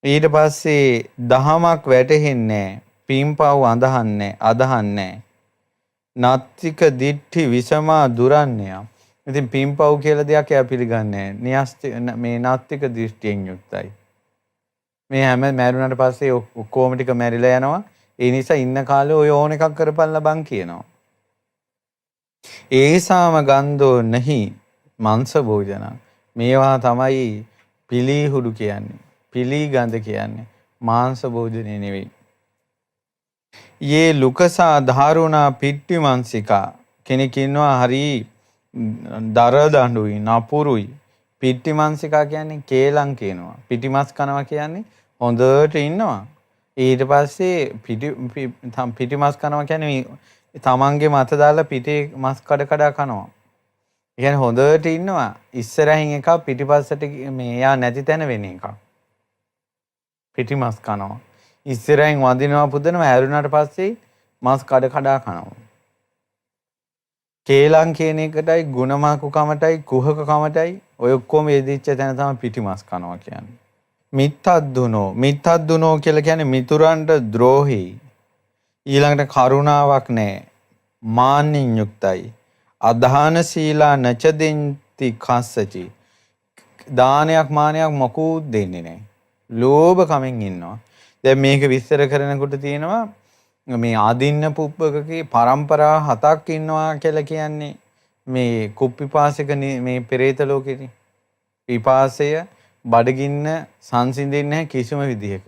ඊට පස්සේ දහමක් වැටහෙන්නේ නැහැ. පින්පව් අදහන්නේ අදහන්නේ. නත්තික දිට්ඨි විසමා දුරන්නය. ඉතින් පින්පව් කියලා දෙයක් එයා පිළිගන්නේ නැහැ. මේ නාස්තික දෘෂ්ටියෙන් යුක්තයි. මේ හැම මැරුණාට පස්සේ ඔක්කොම ටික මැරිලා යනවා. ඒ නිසා ඉන්න කාලේ ඔය ඕන එකක් කරපල්ලා බං කියනවා. ඒසාම ගන්ධෝ නහි මංස භෝජන. මේවා තමයි පිළිහුඩු කියන්නේ. පිළි ගඳ කියන්නේ. මාංශ භෝජනේ නෙවෙයි. යේ ලුකසා ධාරුණා පිට්ටි මංසිකා. කෙනෙක් ඉන්නවා හරි දරදඬුයි නපුරුයි. පිට්ටි මංසිකා කියන්නේ කේලම් කියනවා. පිටිමස් කනවා කියන්නේ හොඳට ඉන්නවා. ඊට පස්සේ පිටිමස් කනවා කියන්නේ තමන්ගේ මත දාලා පිටේ මස් කඩ කඩ කනවා. ඒ කියන්නේ හොඳට ඉන්නවා. ඉස්සරහින් එකක් පිටිපස්සට මේ එයා නැති තැන වෙන එකක්. පිටිමස් කනවා. ඉස්සරහින් වඳිනවා පුදනවා, ඇරුණාට පස්සේ මස් කඩ කඩ කනවා. කේලම් කියන එකටයි ගුණමාකුකමටයි කුහකකමටයි ඔය ඔක්කොම යෙදිච්ච තැන තමයි පිටිමස් කනවා කියන්නේ. මිත්තද්දුනෝ. මිත්තද්දුනෝ කියලා කියන්නේ මිතුරන්ට ද්‍රෝහී. ඊළඟට කරුණාවක් නැහැ. මාන්නින් යුක්තයි. අදාන සීලා නචදෙන්ති කස්සචි. දානයක් මානයක් මොකුත් දෙන්නේ නැහැ. ලෝභකමෙන් ඉන්නවා. දැන් මේක විස්තර කරනකොට තියෙනවා මේ ආදින්න පුබ්බකගේ පරම්පරා හතක් ඉන්නවා කියලා කියන්නේ මේ කුප්පිපාසක මේ පෙරේත ලෝකෙනේ. පිපාසය බඩගින්න සංසිඳෙන්නේ නැහැ කිසිම විදිහක.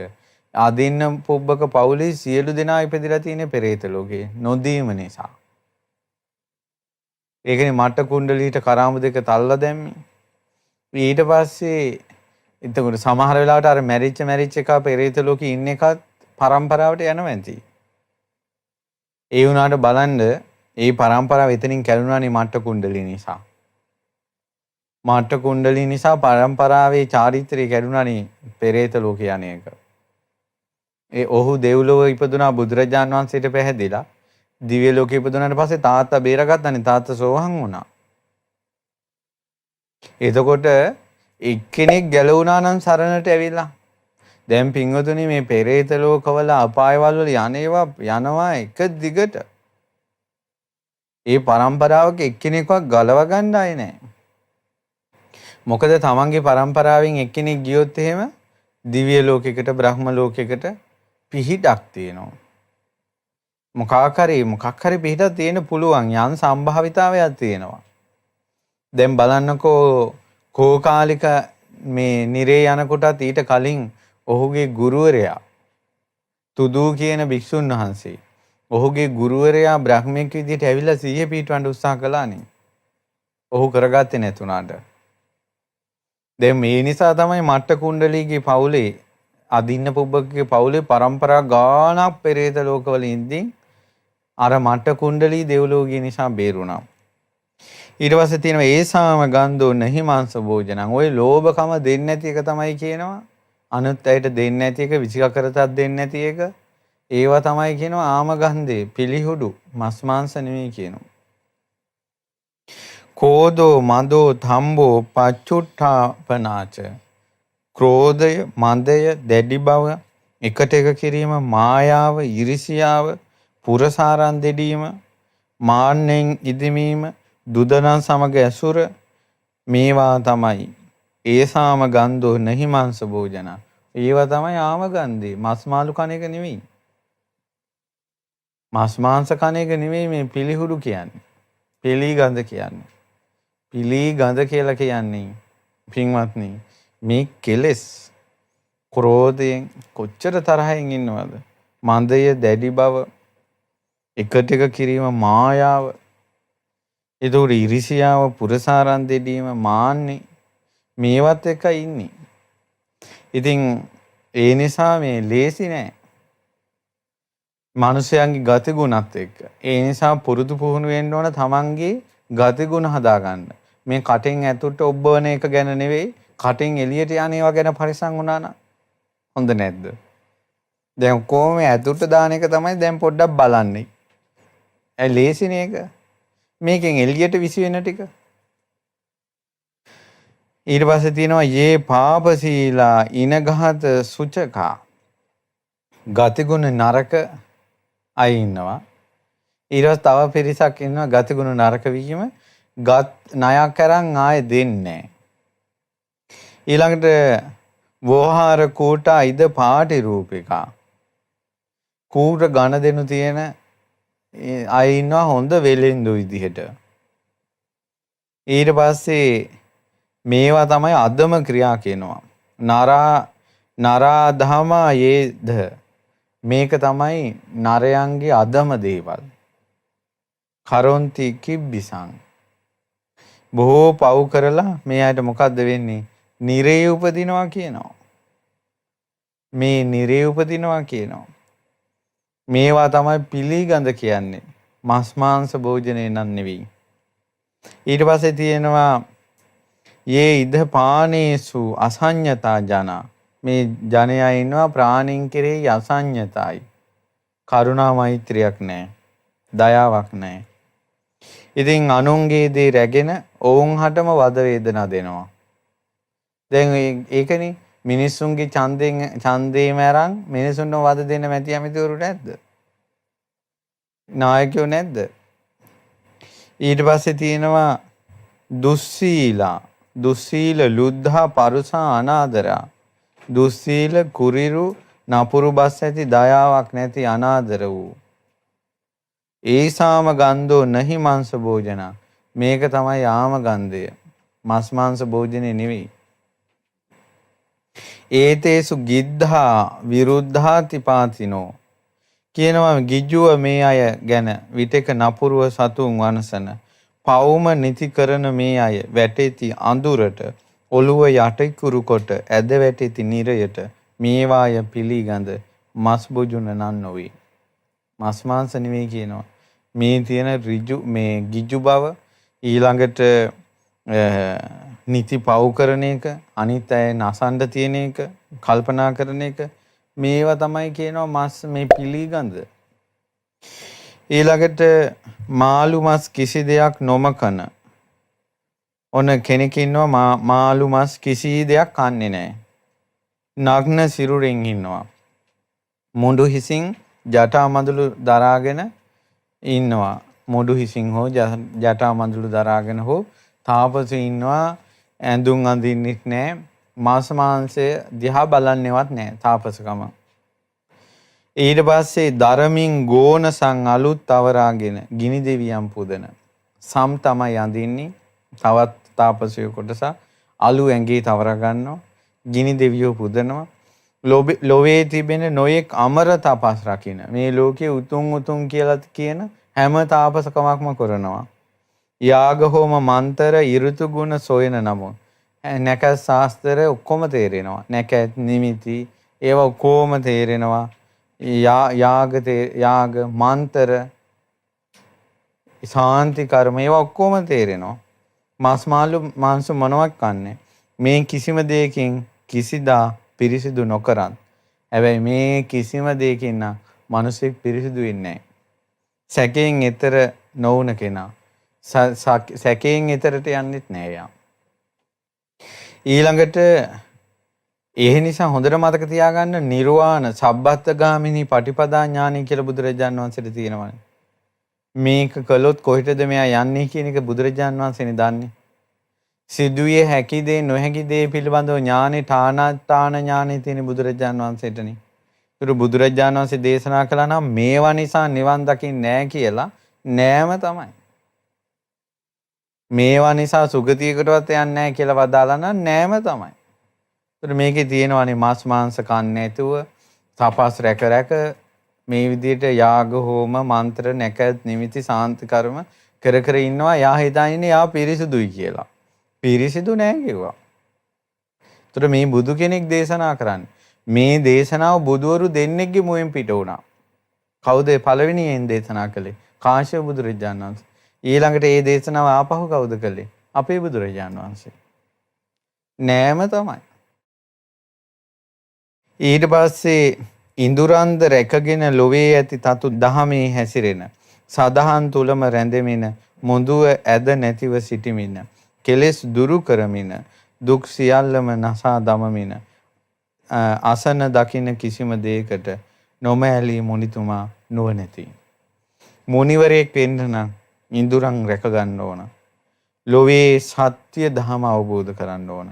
ආදින්න පුබ්බක පවුලේ සියලු දෙනා ඉපදිලා තියෙන පෙරේත ලෝකේ නොදීම නිසා. ඒකනේ මට කුණ්ඩලීට කරාඹු දෙක තල්ලා දැම්මේ. ඊට පස්සේ එතකොට සමහර වෙලාවට අර මැරිච්ච මැරිච්ච එකා පෙරේත ලෝකේ ඉන්න එකත් පරම්පරාවට යනවා ඇති. ඒ වුණාට බලන්න ඒ පරම්පරාව එතනින් කැඩුනානේ මට්ට කුණ්ඩලී නිසා. මට්ට කුණ්ඩලී නිසා පරම්පරාවේ චාරිත්‍රය කැඩුනානේ පෙරේත ලෝකේ යන එක. ඒ ඔහු දෙව්ලොව ඉපදුනා බුදුරජාන් වහන්සේට පැහැදිලා. දිව්‍ය ලෝකෙ ඉපදුනාට පස්සේ තාත්තා බේරගත්තානේ, තාත්තා සෝහන් වුණා. එතකොට එක්කෙනෙක් ගැලවුණා නම් සරණට ඇවිල්ලා. දැන් පින්වතුනි මේ පෙරේත ලෝකවල අපායවල වල යන්නේවා යනවා එක දිගට. ඒ පරම්පරාවක එක්කෙනෙක්වත් ගලව ගන්න අය නැහැ. මොකද තමන්ගේ පරම්පරාවෙන් එක්කෙනෙක් ගියොත් එහෙම දිව්‍ය ලෝකයකට බ්‍රහ්ම ලෝකයකට පිහිටක් තියෙනවා. මොකක් හරි පිහිටක් තියෙන්න පුළුවන් යම් සම්භාවිතාවයක් තියෙනවා. දැන් බලන්නකෝ කෝකාලික මේ නිරේ යනකොටත් ඊට කලින් ඔහුගේ ගුරුවරයා තුදු කියන භික්ෂුන් වහන්සේ ඔහුගේ ගුරුවරයා බ්‍රහ්මෙක් විදිහට ඇවිල්ලා සිහිය පිහිටවන්න උත්සාහ කළානේ. ඔහු කරගත්තේ නැතුණාට. දැන් මේ නිසා තමයි මට්ට කුණ්ඩලීගේ පවුලේ අදින්න පුබ්බකගේ පවුලේ පරම්පරා ගාණක් පෙරේත ලෝකවල ඉඳින් අර මට්ට කුණ්ඩලී දෙව්ලොව ගිය නිසා බේරුණා. ඊට පස්සේ තියෙනවා ඒසාම ගන්ධෝ නහි මාංශ භෝජනං. ඔය ලෝභකම දෙන්නේ නැති එක තමයි කියනවා. අනුත් අයට දෙන්නේ නැති එක, විසික කරතක් දෙන්නේ නැති එක. ඒවා තමයි කියනවා ආම ගන්ධේ, පිළිහුඩු, මස් මාංශ නෙමෙයි කියනවා. කෝදෝ මදෝ තම්බෝ පච්චුට්ඨාපනාච. ක්‍රෝධය, මදය, දැඩි බව, එකට එක කිරීම, මායාව, ඊර්ෂියාව, පුරසාරන් දෙඩීම, මාන්නෙන් ඉදිමීම, දුදනන් සමග ඇසුර, මේවා තමයි ඒසාම ගන්ධෝ නහි මාංශ භෝජන. ඒවා තමයි ආම ගන්ධේ. මස් මාළු කන එක නෙවෙයි. මස් මාංශ කන එක නෙවෙයි මේ පිළිහුඩු කියන්නේ. පිළි ගඳ කියන්නේ. පිළි ගඳ කියලා කියන්නේ පින්වත්නි මේ කෙලෙස් ක්‍රෝධයෙන් කොච්චර තරහින් ඉන්නවද? මන්දය, දැඩි බව, එකට එක කිරීම, මායාව, ඒතකොට ඊර්ෂියාව, පුරසාරන් දෙඩීම, මාන්නේ, මේවත් එක ඉන්නේ. ඉතින් ඒ නිසා මේ ලේසි නෑ. මනුෂයන්ගේ ගතිගුණත් එක්ක. ඒ නිසා පුරුදු පුහුණු වෙන්න ඕන තමන්ගේ ගතිගුණ හදාගන්න. මේ කටෙන් ඇතුළට ඔබ්බවන එක ගැන නෙවෙයි, කටෙන් එළියට යන ඒවා ගැන පරිස්සම් වුණා නම් හොඳ නැද්ද? දැන් කොහොම ඇතුළට දාන එක තමයි දැන් පොඩ්ඩක් බලන්නේ. ඇයි ලේසිනේ ඒක? මේකෙන් එළියට විසි වෙන ටික. ඊට පස්සේ තියෙනවා යේ පාපසීලා ඉනගහත සුචකා. ගතිගුණ නරක අය ඉන්නවා. ඊට පස්සේ තව පිරිසක් ඉන්නවා ගතිගුණ නරක වීම ගත් ණයක් අරන් ආයෙ දෙන්නේ නැහැ. ඊළඟට වෝහාර කූටා ඉද පාටි රූපිකා. කූට ඝන දෙනු තියෙන අය ඉන්නවා හොඳ වෙලෙන්දු විදිහට. ඊට පස්සේ මේවා තමයි අදම ක්‍රියා කියනවා. නරා නරා ධමා යේද, මේක තමයි නරයන්ගේ අදම දේවල්. කරොන්ති කිබ්බිසං. බොහෝ පව් කරලා මේ අයට මොකද්ද වෙන්නේ? නිරේ උපදිනවා කියනවා. මේ නිරේ උපදිනවා කියනවා. මේවා තමයි පිළිගඳ කියන්නේ. මස් මාංශ භෝජනේ නම් නෙවෙයි. ඊට පස්සේ තියෙනවා යේ ඉද පානේසු අසඤ්ඤතා ජනා. මේ ජනයා ඉන්නවා ප්‍රාණීන් කෙරෙහි අසඤ්ඤතයි. කරුණා මෛත්‍රියක් නැහැ. දයාවක් නැහැ. ඉතින් අනුන්ගේ දේ රැගෙන ඔවුන් හටම වද වේදනා දෙනවා. දැන් ඒකනේ මිනිස්සුන්ගේ ඡන්දේම අරන් මිනිසුන්ව වද දෙන මැති ඇමතිවරු නැද්ද? නායකයෝ නැද්ද? ඊට පස්සේ තියෙනවා දුස්සීලා, දුස්සීල ලුද්ධා පරුසා අනාදරා. දුස්සීල කුරිරු නපුරු බස් ඇති දයාවක් නැති අනාදර වූ. ඒසාම ගන්ධෝ නහි මාංශ භෝජන. මේක තමයි ආම ගන්ධය. මස් මාංශ භෝජනේ නෙවෙයි. ඒතේසු ගිද්ධා විරුද්ධාති පාතිනෝ කියනවා ගිජුව මේ අය ගැන විටක නපුරුව සතුන් වනසන පවුම නිති කරන මේ අය වැටෙති අඳුරට, ඔළුව යටිකුරු කොට ඇද වැටෙති නිරයට. මේවාය පිළිගඳ මස් බොජුන නන් නොවේ. මස් මාංශ නෙවෙයි කියනවා. මේ තියෙන ඍජු මේ ගිජු බව, ඊළඟට නිති පව් කරන එක, අනිත් අය නසන්න තියෙන එක, කල්පනා කරන එක, මේවා තමයි කියනවා මස් මේ පිළිගඳ. ඊළඟට මාළු මස් කිසි දෙයක් නොමකන. ඔන්න කෙනෙක් ඉන්නවා මාළු මස් කිසි දෙයක් කන්නේ නැහැ. නග්න සිරුරෙන් ඉන්නවා. මුඩු හිසින් ජටා මඳුළු දරාගෙන ඉන්නවා. මුඩු හිසින් හෝ ජටා මඳුළු දරාගෙන හෝ තාපසු ඉන්නවා. ඇඳුම් අඳින්නෙත් නෑ. මාංශ මාංශය දිහා බලන්නේවත් නෑ තාපසකම. ඊට පස්සේ දරමින් ගෝනසං අලුත් අවරාගෙන ගිනි දෙවියන් පුදන. සම් තමයි අඳින්නේ. තවත් තාපසයෝ කොටස අලු ඇඟේ තවර ගන්නවා. ගිනි දෙවියෝ පුදනවා. ලොවේ තිබෙන නොයෙක් අමර තපස් රකින්න. මේ ලෝකේ උතුම් උතුම් කියලා කියන හැම තාපසකමක්ම කරනවා. යාග හෝම මන්තර ඍතු ගුණ සොයන නමුත් නැකත් ශාස්ත්‍ර ඔක්කොම තේරෙනවා. නැකත් නිමිති ඒවා ඔක්කොම තේරෙනවා. යාග යාග මන්තර ශාන්ති කර්ම ඒවා ඔක්කොම තේරෙනවා. මස් මාළු මාංශ මොනවක් කන්නේ මේ කිසිම දෙයකින් කිසිදා පිරිසිදු නොකරන්. හැබැයි මේ කිසිම දෙයකින් නම් මිනිසෙක් පිරිසිදු වෙන්නේ නැහැ. සැකයෙන් ඈතර නොවුන කෙනා සැකයෙන් ඈතරට යන්නෙත් නෑ යා. ඊළඟට ඒ නිසා හොඳට මතක තියාගන්න නිර්වාණ සබ්බත්ගාමිනී පටිපදා ඥානය කියලා බුදුරජාණන් වහන්සේට තියෙනවනේ. මේක කළොත් කොහෙටද මෙයා යන්නේ කියන එක බුදුරජාණන් වහන්සේනේ දන්නේ. සිදුවිය හැකි දේ නොහැකි දේ පිළිබඳව ඥානෙ ඨානාඨාන ඥානෙ තියෙන බුදුරජාණන් වහන්සේටනේ. ඒතර බුදුරජාණන් වහන්සේ දේශනා කළා නම් මේවා නිසා නිවන් දකින්නේ නෑ කියලා නෑම තමයි. මේවා නිසා සුගතියකටවත් යන්නේ නෑ කියලා වදාලා නම් නෑම තමයි. ඒතර මේකේ තියෙනවානේ මස් මාංශ කන්නේ නැතුව තපස් රැක රැක මේ විදිහට යාග හෝම මන්ත්‍ර නැකත් නිමිති සාන්ති කර්ම කර කර ඉන්නවා. යා හිතා ඉන්නේ යා පිරිසුදුයි කියලා. පිරිසිදු නෑ කිව්වා. ඒතර මේ බුදු කෙනෙක් දේශනා කරන්නේ. මේ දේශනාව බුදුවරු දෙන්නෙක්ගේ මුවෙන් පිට වුණා. කවුද පළවෙනියෙන් දේශනා කළේ? කාශ්‍යප බුදුරජාණන් වහන්සේ. ඊළඟට ඒ දේශනාව ආපහු කවුද කළේ? අපේ බුදුරජාණන් වහන්සේ. නෑම තමයි. ඊට පස්සේ ඉඳුරන්ද රැකගෙන ලොවේ ඇති තතු දහමේ හැසිරෙන සදහන් තුලම රැඳෙමින මුදුව ඇද නැතිව සිටිමින කෙලෙස් දුරු කරමින දුක් සියල්ලම නසා දමමින අසන දකින කිසිම දෙයකට නොමැලී මුනිතුමා නුවණැති. මුනිවරයෙක් වෙන්න නම් ඉඳුරන් රැක ගන්න ඕන. ලොවේ සත්‍ය ධම අවබෝධ කරගන්න ඕන.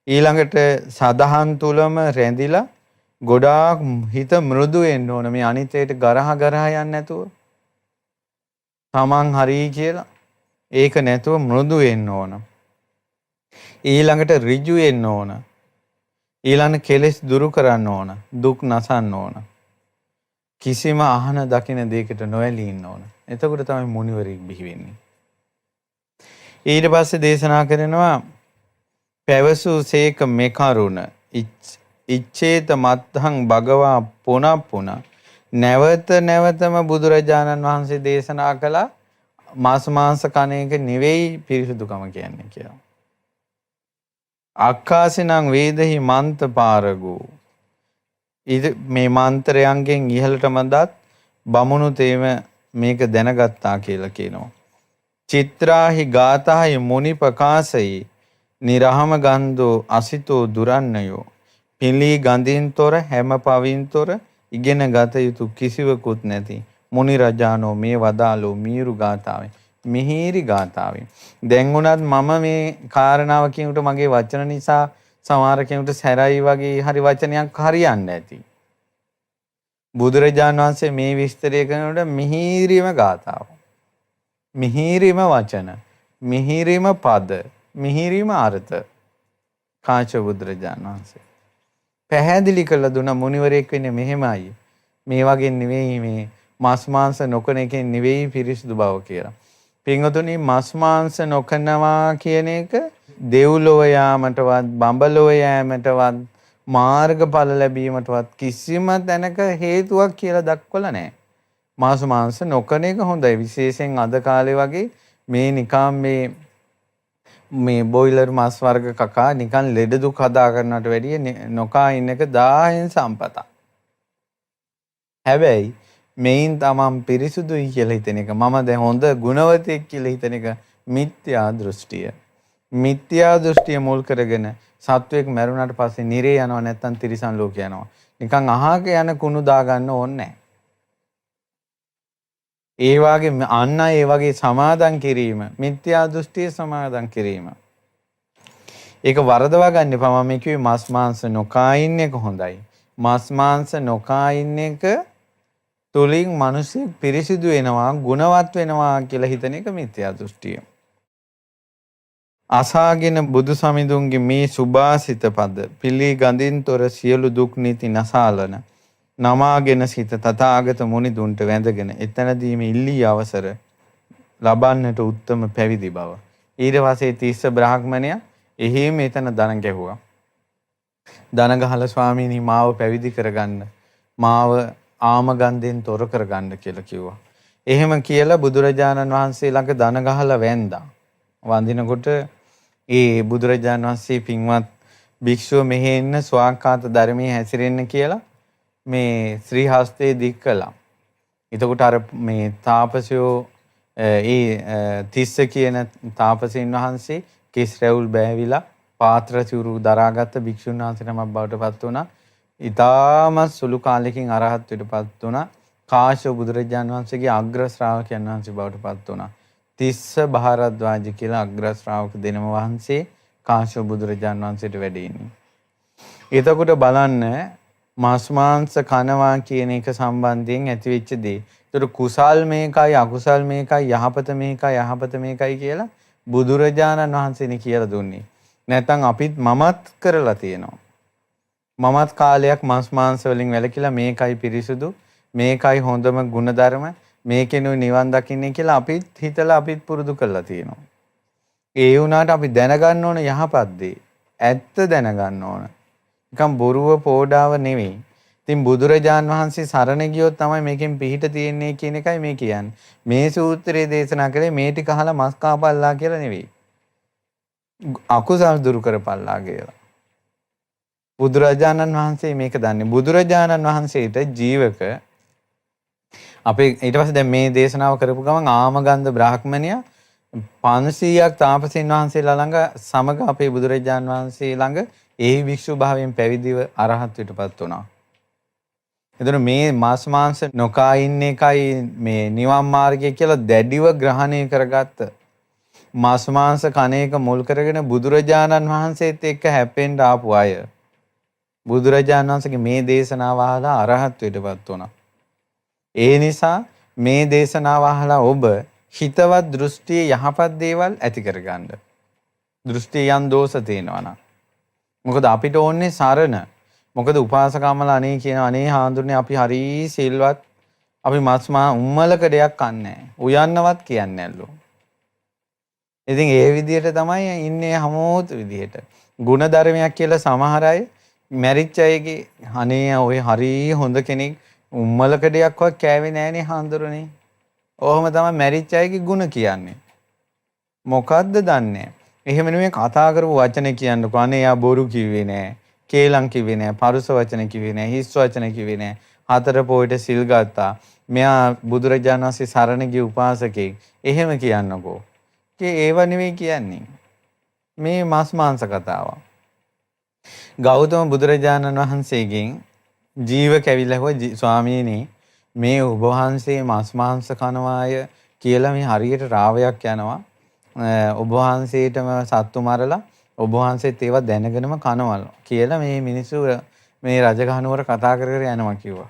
ඊළඟට සදහන් තුලම රැඳිලා ගොඩාක් හිත මෘදු වෙන්න ඕන. මේ අනිත්‍යයට ගරහ ගරහ යන්නේ නැතුව තමන් හරි කියලා ඒක නැතුව මෘදු වෙන්න ඕන. ඊළඟට ඍජු වෙන්න ඕන. ඊළඟ කෙලෙස් දුරු කරන්න ඕන. දුක් නසන්න ඕන. කිසිම අහන දකින දෙයකට නොඇලී ඉන්න ඕන. එතකොට තමයි මුනිවරයෙක් බිහි වෙන්නේ. ඊට පස්සේ දේශනා කරනවා පැවසූ සේක මෙකරුණ ඉච්ඡේත මත්තං භගවා පුනප්පුන නැවත නැවතම බුදුරජාණන් වහන්සේ දේශනා කළා මාස මාංශ කන එක නෙවෙයි පිරිසුදුකම කියන්නේ කියලා. අක්කාසිනං වේදහි මන්ත පාරගෝ. මේ මන්ත්‍රයන්ගෙන් ඉහළටම දත් බමුණු තේම මේක දැනගත්තා කියලා කියනවා. චිත්‍රාහි ගාතාහි මුනි ප්‍රකාශයි නිරහම ගන්ධෝ අසිතෝ දුරන්නයෝ. පිළි ගඳින් තොර හැම පවින් තොර ඉගෙන ගත යුතු කිසිවකුත් නැති මුනි රජානෝ මේ වදාළෝ මීරු ගාථාවෙන් මිහිරි ගාථාවෙන්. දැන් උනත් මම මේ කාරණාව කියනකොට මගේ වචන නිසා සමහර කෙනෙකුට සැරයි වගේ හරි වචනයක් හරියන්නේ නැති. බුදුරජාණන් වහන්සේ මේ විස්තරය කරනකොට මිහිරිම ගාථාව, මිහිරිම වචන, මිහිරිම පද, මිහිරිම අර්ථ කාශ්‍යප බුදුරජාණන් වහන්සේ පැහැදිලි කරලා දුන්න මුනිවරයෙක් වෙන්නේ මෙහෙමයි. මේ වගේ නෙවෙයි, මේ මස් මාංශ නොකන එකෙන් නෙවෙයි පිරිසිදු බව කියලා. පින්වතුනි, මස් මාංශ නොකනවා කියන එක දෙව්ලොව යාමටවත් බඹලොව යෑමටවත් මාර්ගඵල ලැබීමටවත් කිසිම තැනක හේතුවක් කියලා දක්වලා නැහැ. මාස මාංශ නොකන එක හොඳයි. විශේෂයෙන් අද කාලේ වගේ මේ නිකන් මේ මේ බොයිලර් මස් වර්ග කකා නිකන් ලෙඩ දුක් හදා ගන්නවට වැඩිය නොකා ඉන්න එක 1000න් සම්පතක්. හැබැයි මෙයින් තමන් පිරිසුදුයි කියලා හිතෙන එක, මම දැන් හොඳ ගුණවතෙක් කියලා හිතෙන එක මිත්‍යා දෘෂ්ටිය. මිත්‍යා දෘෂ්ටිය මුල් කරගෙන සත්වයෙක් මැරුණාට පස්සේ නිරේ යනවා නැත්තම් තිරිසන් ලෝකේ යනවා. නිකන් අහක යන කුණු දාගන්න ඕනේ නැහැ. ඒ වගේ අන්න ඒ වගේ සමාදන් කිරීම, මිත්‍යා දෘෂ්ටිය සමාදන් කිරීම. ඒක වරදවා ගන්න එපා. මම කිව්වේ මස් මාංශ නොකා ඉන්න එක හොඳයි. මස් මාංශ නොකා ඉන්න එක තුලින් මිනිස්සු පිරිසිදු වෙනවා, ගුණවත් වෙනවා කියලා හිතන එක මිත්‍යා දෘෂ්ටිය. අසාගෙන බුදු සමිඳුන්ගේ මේ සුභාසිත පද පිළිගඳින් තොර සියලු දුක් නීති නසාලන නමාගෙන සිත තථාගත මුනිදුන්ට වැඳගෙන එතනදීම ඉල්ලී අවසර ලබන්නට උත්තම පැවිදි බව. ඊට පස්සේ තිස්ස බ්‍රාහ්මණයා එහෙම එතන දන ගැහුවා. දන ගහලා ස්වාමීනි මාව පැවිදි කරගන්න, මාව ආමගන්ධයෙන් තොර කරගන්න කියලා කිව්වා. එහෙම කියලා බුදුරජාණන් වහන්සේ ළඟ දන ගහලා වැන්දා. වඳිනකොට ඒ බුදුරජාණන් වහන්සේ පින්වත් භික්ෂුව මෙහෙ එන්න ස්වාක්ඛාත ධර්මයේ හැසිරෙන්න කියලා මේ ශ්‍රී හස්තේ දික් කළා. එතකොට අර මේ තාපසයෝ ඒ තිස්ස කියන තාපසයන් වහන්සේ කෙස් රැවුල් බෑවිලා පාත්‍ර සිවුරු දරාගත්ත භික්ෂුන් වහන්සේ නමක් බවට පත් වුණා. ඉතාමත් සුළු කාලෙකින් අරහත්ත්වයට පත් වුණා. කාශ්‍යප බුදුරජාණන් වහන්සේගේ අග්‍ර ශ්‍රාවකයන් වහන්සේ බවට පත් වුණා. තිස්ස භාරද්වාජ කියලා අග්‍ර ශ්‍රාවක දෙනම වහන්සේ කාශ්‍යප බුදුරජාණන් වහන්සේට වැඩ ඉන්නේ. එතකොට බලන්න මස් මාංශ කනවා කියන එක සම්බන්ධයෙන් ඇතිවෙච්ච දේ. ඒතර කුසල් මේකයි අකුසල් මේකයි යහපත මේකයි අයහපත මේකයි කියලා බුදුරජාණන් වහන්සේනේ කියලා දුන්නේ. නැත්නම් අපිත් මමත් කරලා තියෙනවා. මමත් කාලයක් මස් මාංශ වලින් වැළකීලා මේකයි පිරිසුදු, මේකයි හොඳම ගුණධර්ම, මේකෙනුයි නිවන් දකින්නේ කියලා අපිත් හිතලා අපිත් පුරුදු කරලා තියෙනවා. ඒ වුණාට අපි දැනගන්න ඕන යහපත් දේ. ඇත්ත දැනගන්න ඕන. නිකන් බොරුව පෝඩාව නෙවෙයි. ඉතින් බුදුරජාන් වහන්සේ සරණ ගියොත් තමයි මේකෙන් පිහිට තියෙන්නේ කියන එකයි මේ කියන්නේ. මේ සූත්‍රයේ දේශනා කළේ මේ ටික අහලා මස් කාපල්ලා කියලා නෙවෙයි. අකුසල් දුරු කරපල්ලා කියලා. බුදුරජාණන් වහන්සේ මේක දන්නේ. බුදුරජාණන් වහන්සේට ජීවක අපේ ඊට පස්සේ දැන් මේ දේශනාව කරපු ගමන් ආමගන්ධ බ්‍රාහ්මණයා 500ක් තාපසීන් වහන්සේලා ළඟ සමග අපේ බුදුරජාණන් වහන්සේ ළඟ ඒ භික්ෂු භාවයෙන් පැවිදිව අරහත්ත්වයට පත් වුණා. එතන මේ මස් මාංශ නොකා ඉන්න එකයි මේ නිවන් මාර්ගය කියලා දැඩිව ග්‍රහණය කරගත්ත මස් මාංශ කන එක මුල් කරගෙන බුදුරජාණන් වහන්සේත් එක්ක හැප්පෙන්න ආපු අය බුදුරජාණන් වහන්සේගේ මේ දේශනාව අහලා අරහත්ත්වයට පත් වුණා. ඒ නිසා මේ දේශනාව අහලා ඔබ හිතවත් දෘෂ්ටියේ යහපත් දේවල් ඇති කරගන්න. දෘෂ්ටි යම් දෝෂ තියෙනවා නම්. මොකද අපිට ඕනේ සරණ. මොකද උපාසකම්මලා අනේ කියනවා අනේ හාඳුරනේ අපි හරි සිල්වත්, අපි මස් මා උම්මලක දෙයක් කන්නේ නැහැ. උයන්නවත් කියන්නේ නැල්ලු. ඉතින් ඒ විදිහට තමයි ඉන්නේ හැමෝත් විදිහට. ගුණ ධර්මයක් කියලා සමහර අය මැරිච්ච අයගේ අනේ ඔය හරි හොඳ කෙනෙක් උම්මලක දෙයක්වත් කෑවේ නෑනේ හාඳුරනේ. ඔහොම තමයි මැරිච්ච අයගේ ගුණ කියන්නේ. මොකද්ද දන්නේ? එහෙම නෙමෙයි කතා කරපු වචන කියන්නකෝ. අනේ යා බොරු කිව්වේ නෑ. කේලම් කිව්වේ නෑ. පරුස වචන කිව්වේ නෑ. හිස් වචන කිව්වේ නෑ. හතර පොයට සිල් ගත්තා. මෙයා බුදුරජාණන් වහන්සේ සරණ ගිය උපාසකෙක්. එහෙම කියන්නකෝ. ඒව නෙවෙයි කියන්නේ. මේ මස් මාංශ කතාවක්. ගෞතම බුදුරජාණන් වහන්සේගෙන් ජීව කැවිලා ඇහුවා ස්වාමීනි මේ ඔබ වහන්සේ මස් මාංශ කනවාය කියලා මේ හරියට රාවයක් යනවා. ඔබ වහන්සේටම සත්තු මරලා ඔබ වහන්සේත් ඒවා දැනගෙනම කනවලු කියලා මේ මිනිස්සු මේ රජගහනුවර කතා කර කර යනවා කිව්වා.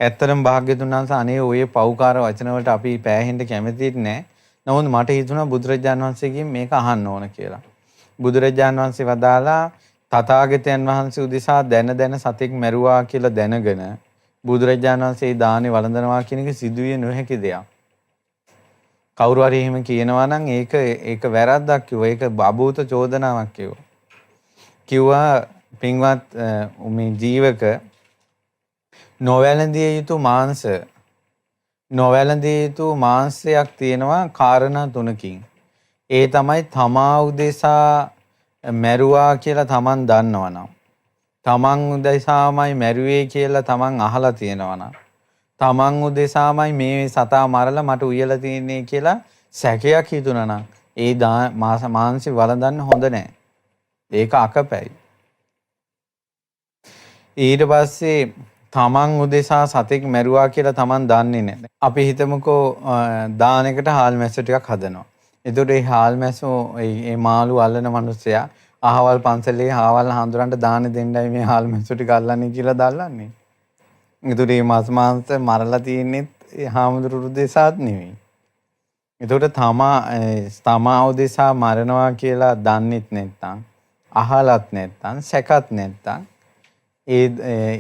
ඇත්තටම භාග්‍යතුන් වහන්සේ අනේ ඔය පව්කාර වචන වලට අපි පෑහෙන්න කැමතිත් නෑ. නමුත් මට හිතුණා බුදුරජාණන් වහන්සේගෙන් මේක අහන්න ඕන කියලා. බුදුරජාණන් වහන්සේ වදාලා තථාගතයන් වහන්සේ උදෙසා දැන දැන සතෙක් මැරුවා කියලා දැනගෙන බුදුරජාණන් වහන්සේ දානේ වළඳනවා කියන එක සිදුවිය නොහැකි දෙයක්. කවුරු හරි එහෙම කියනවා නම් ඒක ඒක වැරද්දක් කිව්වා. ඒක අභූත චෝදනාවක් කිව්වා. කිව්වා පින්වත් මේ ජීවක නොවැළඳිය යුතු මාංශ නොවැළඳිය යුතු මාංශයක් තියෙනවා කාරණා තුනකින්. ඒ තමයි තමා උදෙසා මැරුවා කියලා තමන් දන්නවනම්, තමන් උදෙසාමයි මැරුවේ කියලා තමන් අහලා තියෙනවනම්, තමන් උදෙසාමයි මේ සතා මරලා මට උයලා තියෙන්නේ කියලා සැකයක් හිතුණා නම් ඒ මාංශي වළඳන්න හොඳ නෑ. ඒක අකපැයි. ඊට පස්සේ තමන් උදෙසා සතෙක් මැරුවා කියලා තමන් දන්නේ නෑ. අපි හිතමුකෝ දානයකට හාල් මැස්සෝ ටිකක් හදනවා. එතකොට ඒ හාල් මැස්සෝ ඒ මාළු අල්ලන මිනිස්සයා අහවල් පන්සලේ අහවල් හඳුරන්ට දාන දෙන්නයි මේ හාල් මැස්සෝ ටික අල්ලන්නේ කියලා දල්ලන්නේ. එතකොට මේ මස් මාංශ මරලා තියෙන්නේ ඒ හාමුදුරු උදෙසාත් නෙවෙයි. එතකොට තමා උදෙසා මරනවා කියලා දන්නෙත් නැත්නම්, අහලත් නැත්නම්, සැකත් නැත්නම් ඒ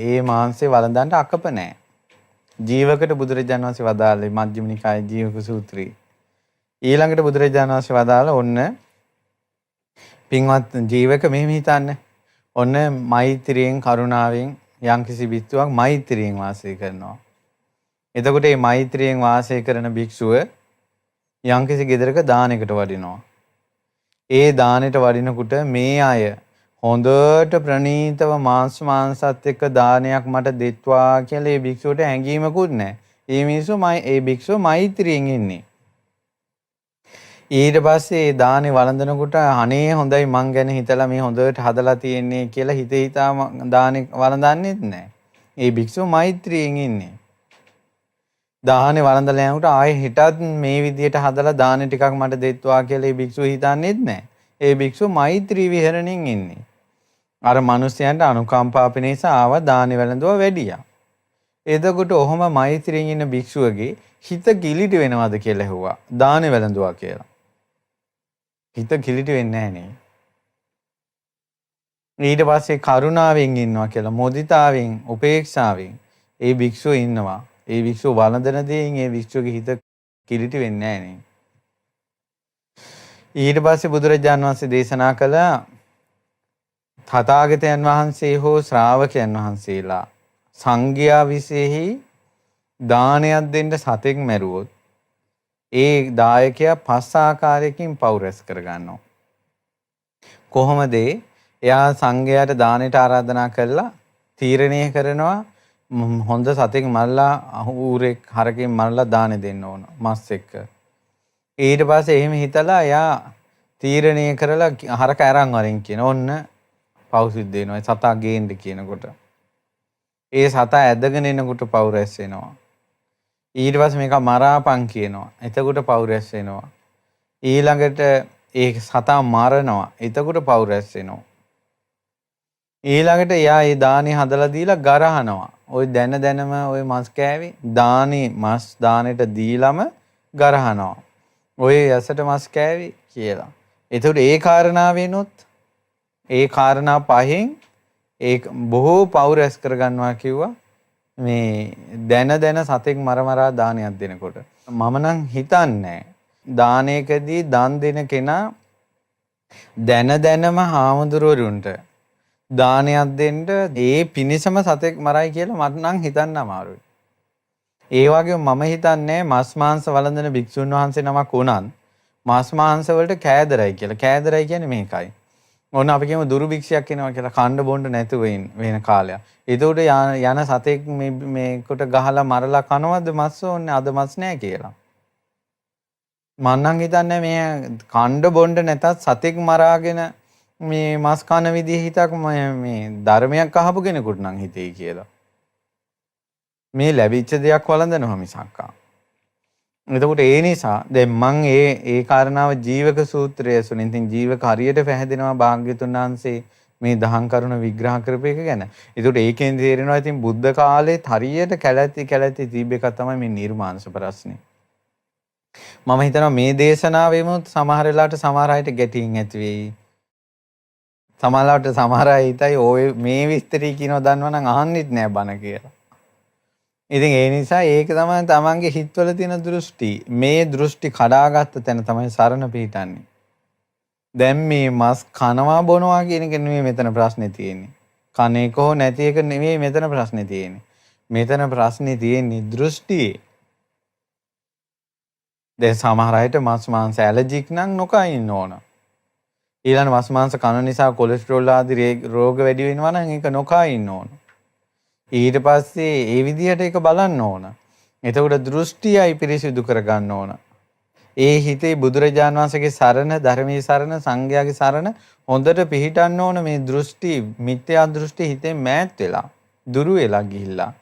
ඒ මාංශය වළඳන්න අකප නෑ. ජීවකට බුදුරජාණන් වහන්සේ වදාළේ මජ්ක්‍ධිම නිකායේ ජීවක සූත්‍රයේ. ඊළඟට බුදුරජාණන් වහන්සේ වදාළ ඔන්න පින්වත් ජීවක මෙහෙම හිතන්න. ඔන්න මෛත්‍රියෙන් කරුණාවෙන් යම්කිසි භික්ෂුවක් මෛත්‍රියෙන් වාසය කරනවා. එතකොට මේ මෛත්‍රියෙන් වාසය කරන භික්ෂුව යම්කිසි ගෙදරක දානයකට වඩිනවා. ඒ දානෙට වඩිනකොට මේ අය හොඳට ප්‍රණීතව මාංශ මාංශත් එක්ක දානයක් මට දෙත්වා කියලා ඒ භික්ෂුවට හැඟීමකුත් නැහැ. ඒ මිනිස්සු ඒ භික්ෂුව මෛත්‍රියෙන් ඉන්නේ. ඊට පස්සේ ඒ දානේ වළඳනකොට අනේ හොඳයි මං ගැන හිතලා මේ හොඳට හදලා තියෙන්නේ කියලා හිත හිතා දානේ වළඳන්නෙත් නැහැ. ඒ භික්ෂුව මෛත්‍රියෙන් ඉන්නේ. දාහනේ වළඳලා යනකොට ආයේ හෙටත් මේ විදියට හදලා දානේ ටිකක් මට දෙත්වා කියලා ඒ භික්ෂුව හිතන්නේත් නැහැ. ඒ භික්ෂුව මෛත්‍රී විහරණයෙන් ඉන්නේ. අර මිනිස්යන්ට අනුකම්පා පිණිස ආව දානේ වැළඳුවා වැඩියා. එතකොට ඔහොම මෛත්‍රියෙන් ඉන්න භික්ෂුවගේ හිත කිලිටි වෙනවද කියලා ඇහුවා. දානේ වැළඳුවා කියලා. හිත කිලිටි වෙන්නේ නැහැ නේ. ඊට පස්සේ කරුණාවෙන් ඉන්නවා කියලා මොදිතාවෙන් උපේක්ෂාවෙන් ඒ භික්ෂුව ඉන්නවා. ඒ භික්ෂුව වළඳන දෙයින් ඒ භික්ෂුවගේ හිත කිලිටි වෙන්නේ නැහැ නේ. ඊට පස්සේ බුදුරජාන් වහන්සේ දේශනා කළා තථාගතයන් වහන්සේ හෝ ශ්‍රාවකයන් වහන්සේලා සංඝයා විශේෂෙහි දානයක් දෙන්න සතෙක් මැරුවොත් ඒ දායකයා පස් ආකාරයකින් පව් රැස් කරගන්නවා. කොහොමද ඒ? එයා සංඝයාට දානෙට ආරාධනා කරලා තීරණය කරනවා හොඳ සතෙක් මරලා ඌරෙක් හරකෙක් මරලා දානෙ දෙන්න ඕන මස් එක්ක. ඊට පස්සේ එහෙම හිතලා එයා තීරණය කරලා හරක අරන් වරින් කියන ඔන්න පව් සිද්ධ වෙනවා. සතා ගේන්න කියනකොට. ඒ සතා ඇදගෙන එනකොට පව් රැස් වෙනවා. ඊට පස්සේ මේක මරාපන් කියනවා. එතකොට පව් රැස් වෙනවා. ඊළඟට ඒ සතා මරනවා. එතකොට පව් රැස් වෙනවා. ඊළඟට එයා ඒ දානේ හදලා දීලා ගරහනවා. ඔය දැන දැනම ඔය මස් කෑවේ දානේ මස් දානෙට දීලම ගරහනවා. ඔය යසට මස් කෑවේ කියලා. එතකොට ඒ කාරණාවෙනොත් ඒ කාරණා පහෙන් ඒ බොහෝ පව් රැස් කරගන්නවා කිව්වා. මේ දැන දැන සතෙක් මර මරා දානයක් දෙනකොට. මම නම් හිතන්නේ දානයකදී දන් දෙන කෙනා දැන දැනම හාමුදුරුවරුන්ට දානයක් දෙන්න ඒ පිනිසම සතෙක් මරයි කියලා මට නම් හිතන්න අමාරුයි. ඒ වගේම මම හිතන්නේ මස් මාංශ වළඳන භික්ෂුන් වහන්සේ නමක් වුණත් මස් මාංශ වලට කෑදරයි කියලා. කෑදරයි කියන්නේ මේකයි. ඔන්න අපි කියමු දුරු භික්ෂුවක් එනවා කියලා කණ්ඩ බොණ්ඩ නැතුව වෙන කාලයක්. ඒතකොට යන සතෙක් මේ මේකට ගහලා මරලා කනවද මස් ඕනේ අද මස් නෑ කියලා. මං නම් හිතන්නේ මේ කණ්ඩ බොණ්ඩ නැතත් සතෙක් මරාගෙන මේ මස් කන විදිහ හිතක් මේ ධර්මයක් අහපු කෙනෙකුට නම් හිතෙයි කියලා. මේ ලැබිච්ච දෙයක් වළඳනවා මිසක්කා. එතකොට ඒ නිසා දැන් මං ඒ ඒ කාරණාව ජීවක සූත්‍රය ඇසුරින් ඉතින් ජීවක හරියට පැහැදෙනවා භාග්‍යතුන් වහන්සේ මේ දහම් කරුණ විග්‍රහ කරපු එක ගැන. එතකොට ඒකෙන් තේරෙනවා ඉතින් බුද්ධ කාලෙත් හරියට කැලැති කැලැති තිබ්බ එකක් තමයි මේ නිර්මාංශ ප්‍රශ්නේ. මම හිතනවා මේ දේශනාවෙම සමහර වෙලාවට සමහර අයට ගැටීම් ඇති වෙයි. සමහරවිට සමහර අය හිතයි ඔය මේ විස්තරي කියනවා දන්නවා නම් අහන්නෙත් නෑ බන කියලා. ඉතින් ඒ නිසා ඒක තමයි තමන්ගේ හිතවල තියෙන දෘෂ්ටි. මේ දෘෂ්ටි කඩාගත්ත තැන තමයි සරණ පිහිටන්නේ. දැන් මේ මස් කනවා බොනවා කියන එක නෙමෙයි මෙතන ප්‍රශ්නේ තියෙන්නේ. කන එක හෝ නැති එක නෙමෙයි මෙතන ප්‍රශ්නේ තියෙන්නේ. මෙතන ප්‍රශ්නේ තියෙන්නේ දෘෂ්ටියේ. දැන් සමහර අයට මස් මාංශ ඇලර්ජික් නම් නොකා ඉන්න ඕන. ඊළඟ මස් මාංශ කන නිසා කොලෙස්ටරෝල් ආදී රෝග වැඩි වෙනවා නම් ඒක නොකා ඉන්න ඕන. ඊට පස්සේ ඒ විදිහට ඒක බලන්න ඕන. එතකොට දෘෂ්ටියයි පිරිසිදු කරගන්න ඕන. ඒ හිතේ බුදුරජාන් වහන්සේගේ සරණ, ධර්මයේ සරණ, සංඝයාගේ සරණ හොඳට පිහිටන්න ඕන. මේ දෘෂ්ටි, මිත්‍යා දෘෂ්ටි හිතෙන් මෑත් වෙලා, දුරු වෙලා ගිහිල්ලා.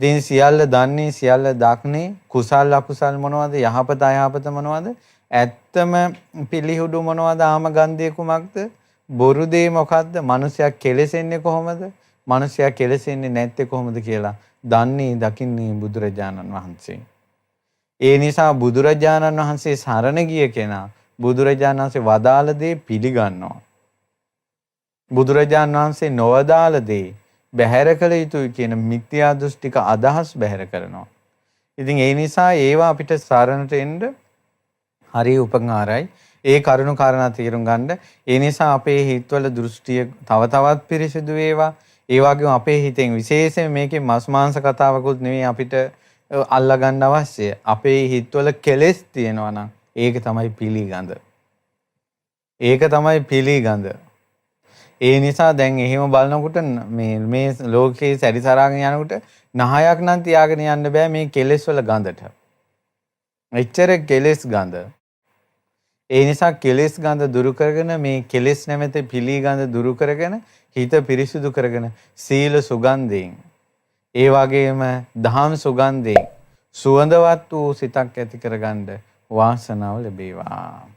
ඉතින් සියල්ල දන්නේ, සියල්ල දක්නේ, කුසල් අකුසල් මොනවද, යහපත අයහපත මොනවද, ඇත්තම පිළිහුඩු මොනවද, ආමගන්ධය කුමක්ද, බොරු දේ මොකද්ද, මනුස්සයා කෙලෙසෙන්නේ කොහොමද, මනුස්සයා කෙලෙසෙන්නේ නැත්තේ කොහොමද කියලා දන්නේ දකින්නේ බුදුරජාණන් වහන්සේ. ඒ නිසා බුදුරජාණන් වහන්සේ සරණ ගිය කෙනා බුදුරජාණන් වහන්සේ වදාළ දේ පිළිගන්නවා. බුදුරජාණන් වහන්සේ නොවදාළ දේ බැහැර කළ යුතුයි කියන මිත්‍යා දෘෂ්ටික අදහස් බැහැර කරනවා. ඉතින් ඒ නිසා ඒවා අපිට සරණට එන්න හරි උපකාරයි. ඒ කරුණු කාරණා තේරුම් ගන්න. ඒ නිසා අපේ හිතවල දෘෂ්ටිය තව තවත් පිරිසිදු වේවා. ඒ වගේම අපේ හිතෙන් විශේෂයෙන් මේකේ මස් මාංශ කතාවකුත් නෙවෙයි අපිට අල්ලා ගන්න අවශ්‍ය. අපේ හිතවල කෙලෙස් තියෙනවා නම් ඒක තමයි පිළිගඳ. ඒක තමයි පිළිගඳ. ඒ නිසා දැන් එහෙම බලනකොට මේ මේ ලෝකේ සැරිසරාගෙන යනකොට නහයක් නම් තියාගෙන යන්න බෑ මේ කෙලෙස් වල ගඳට. එච්චර කෙලෙස් ගඳ. ඒ නිසා කෙලෙස් ගඳ දුරු කරගෙන, මේ කෙලෙස් නැමැති පිළිගඳ දුරු කරගෙන, හිත පිරිසිදු කරගෙන, සීල සුගන්ධයෙන්, ඒ වගේම දහම් සුගන්ධයෙන් සුවඳවත් වූ සිතක් ඇති කරගන්න වාසනාව ලැබේවා.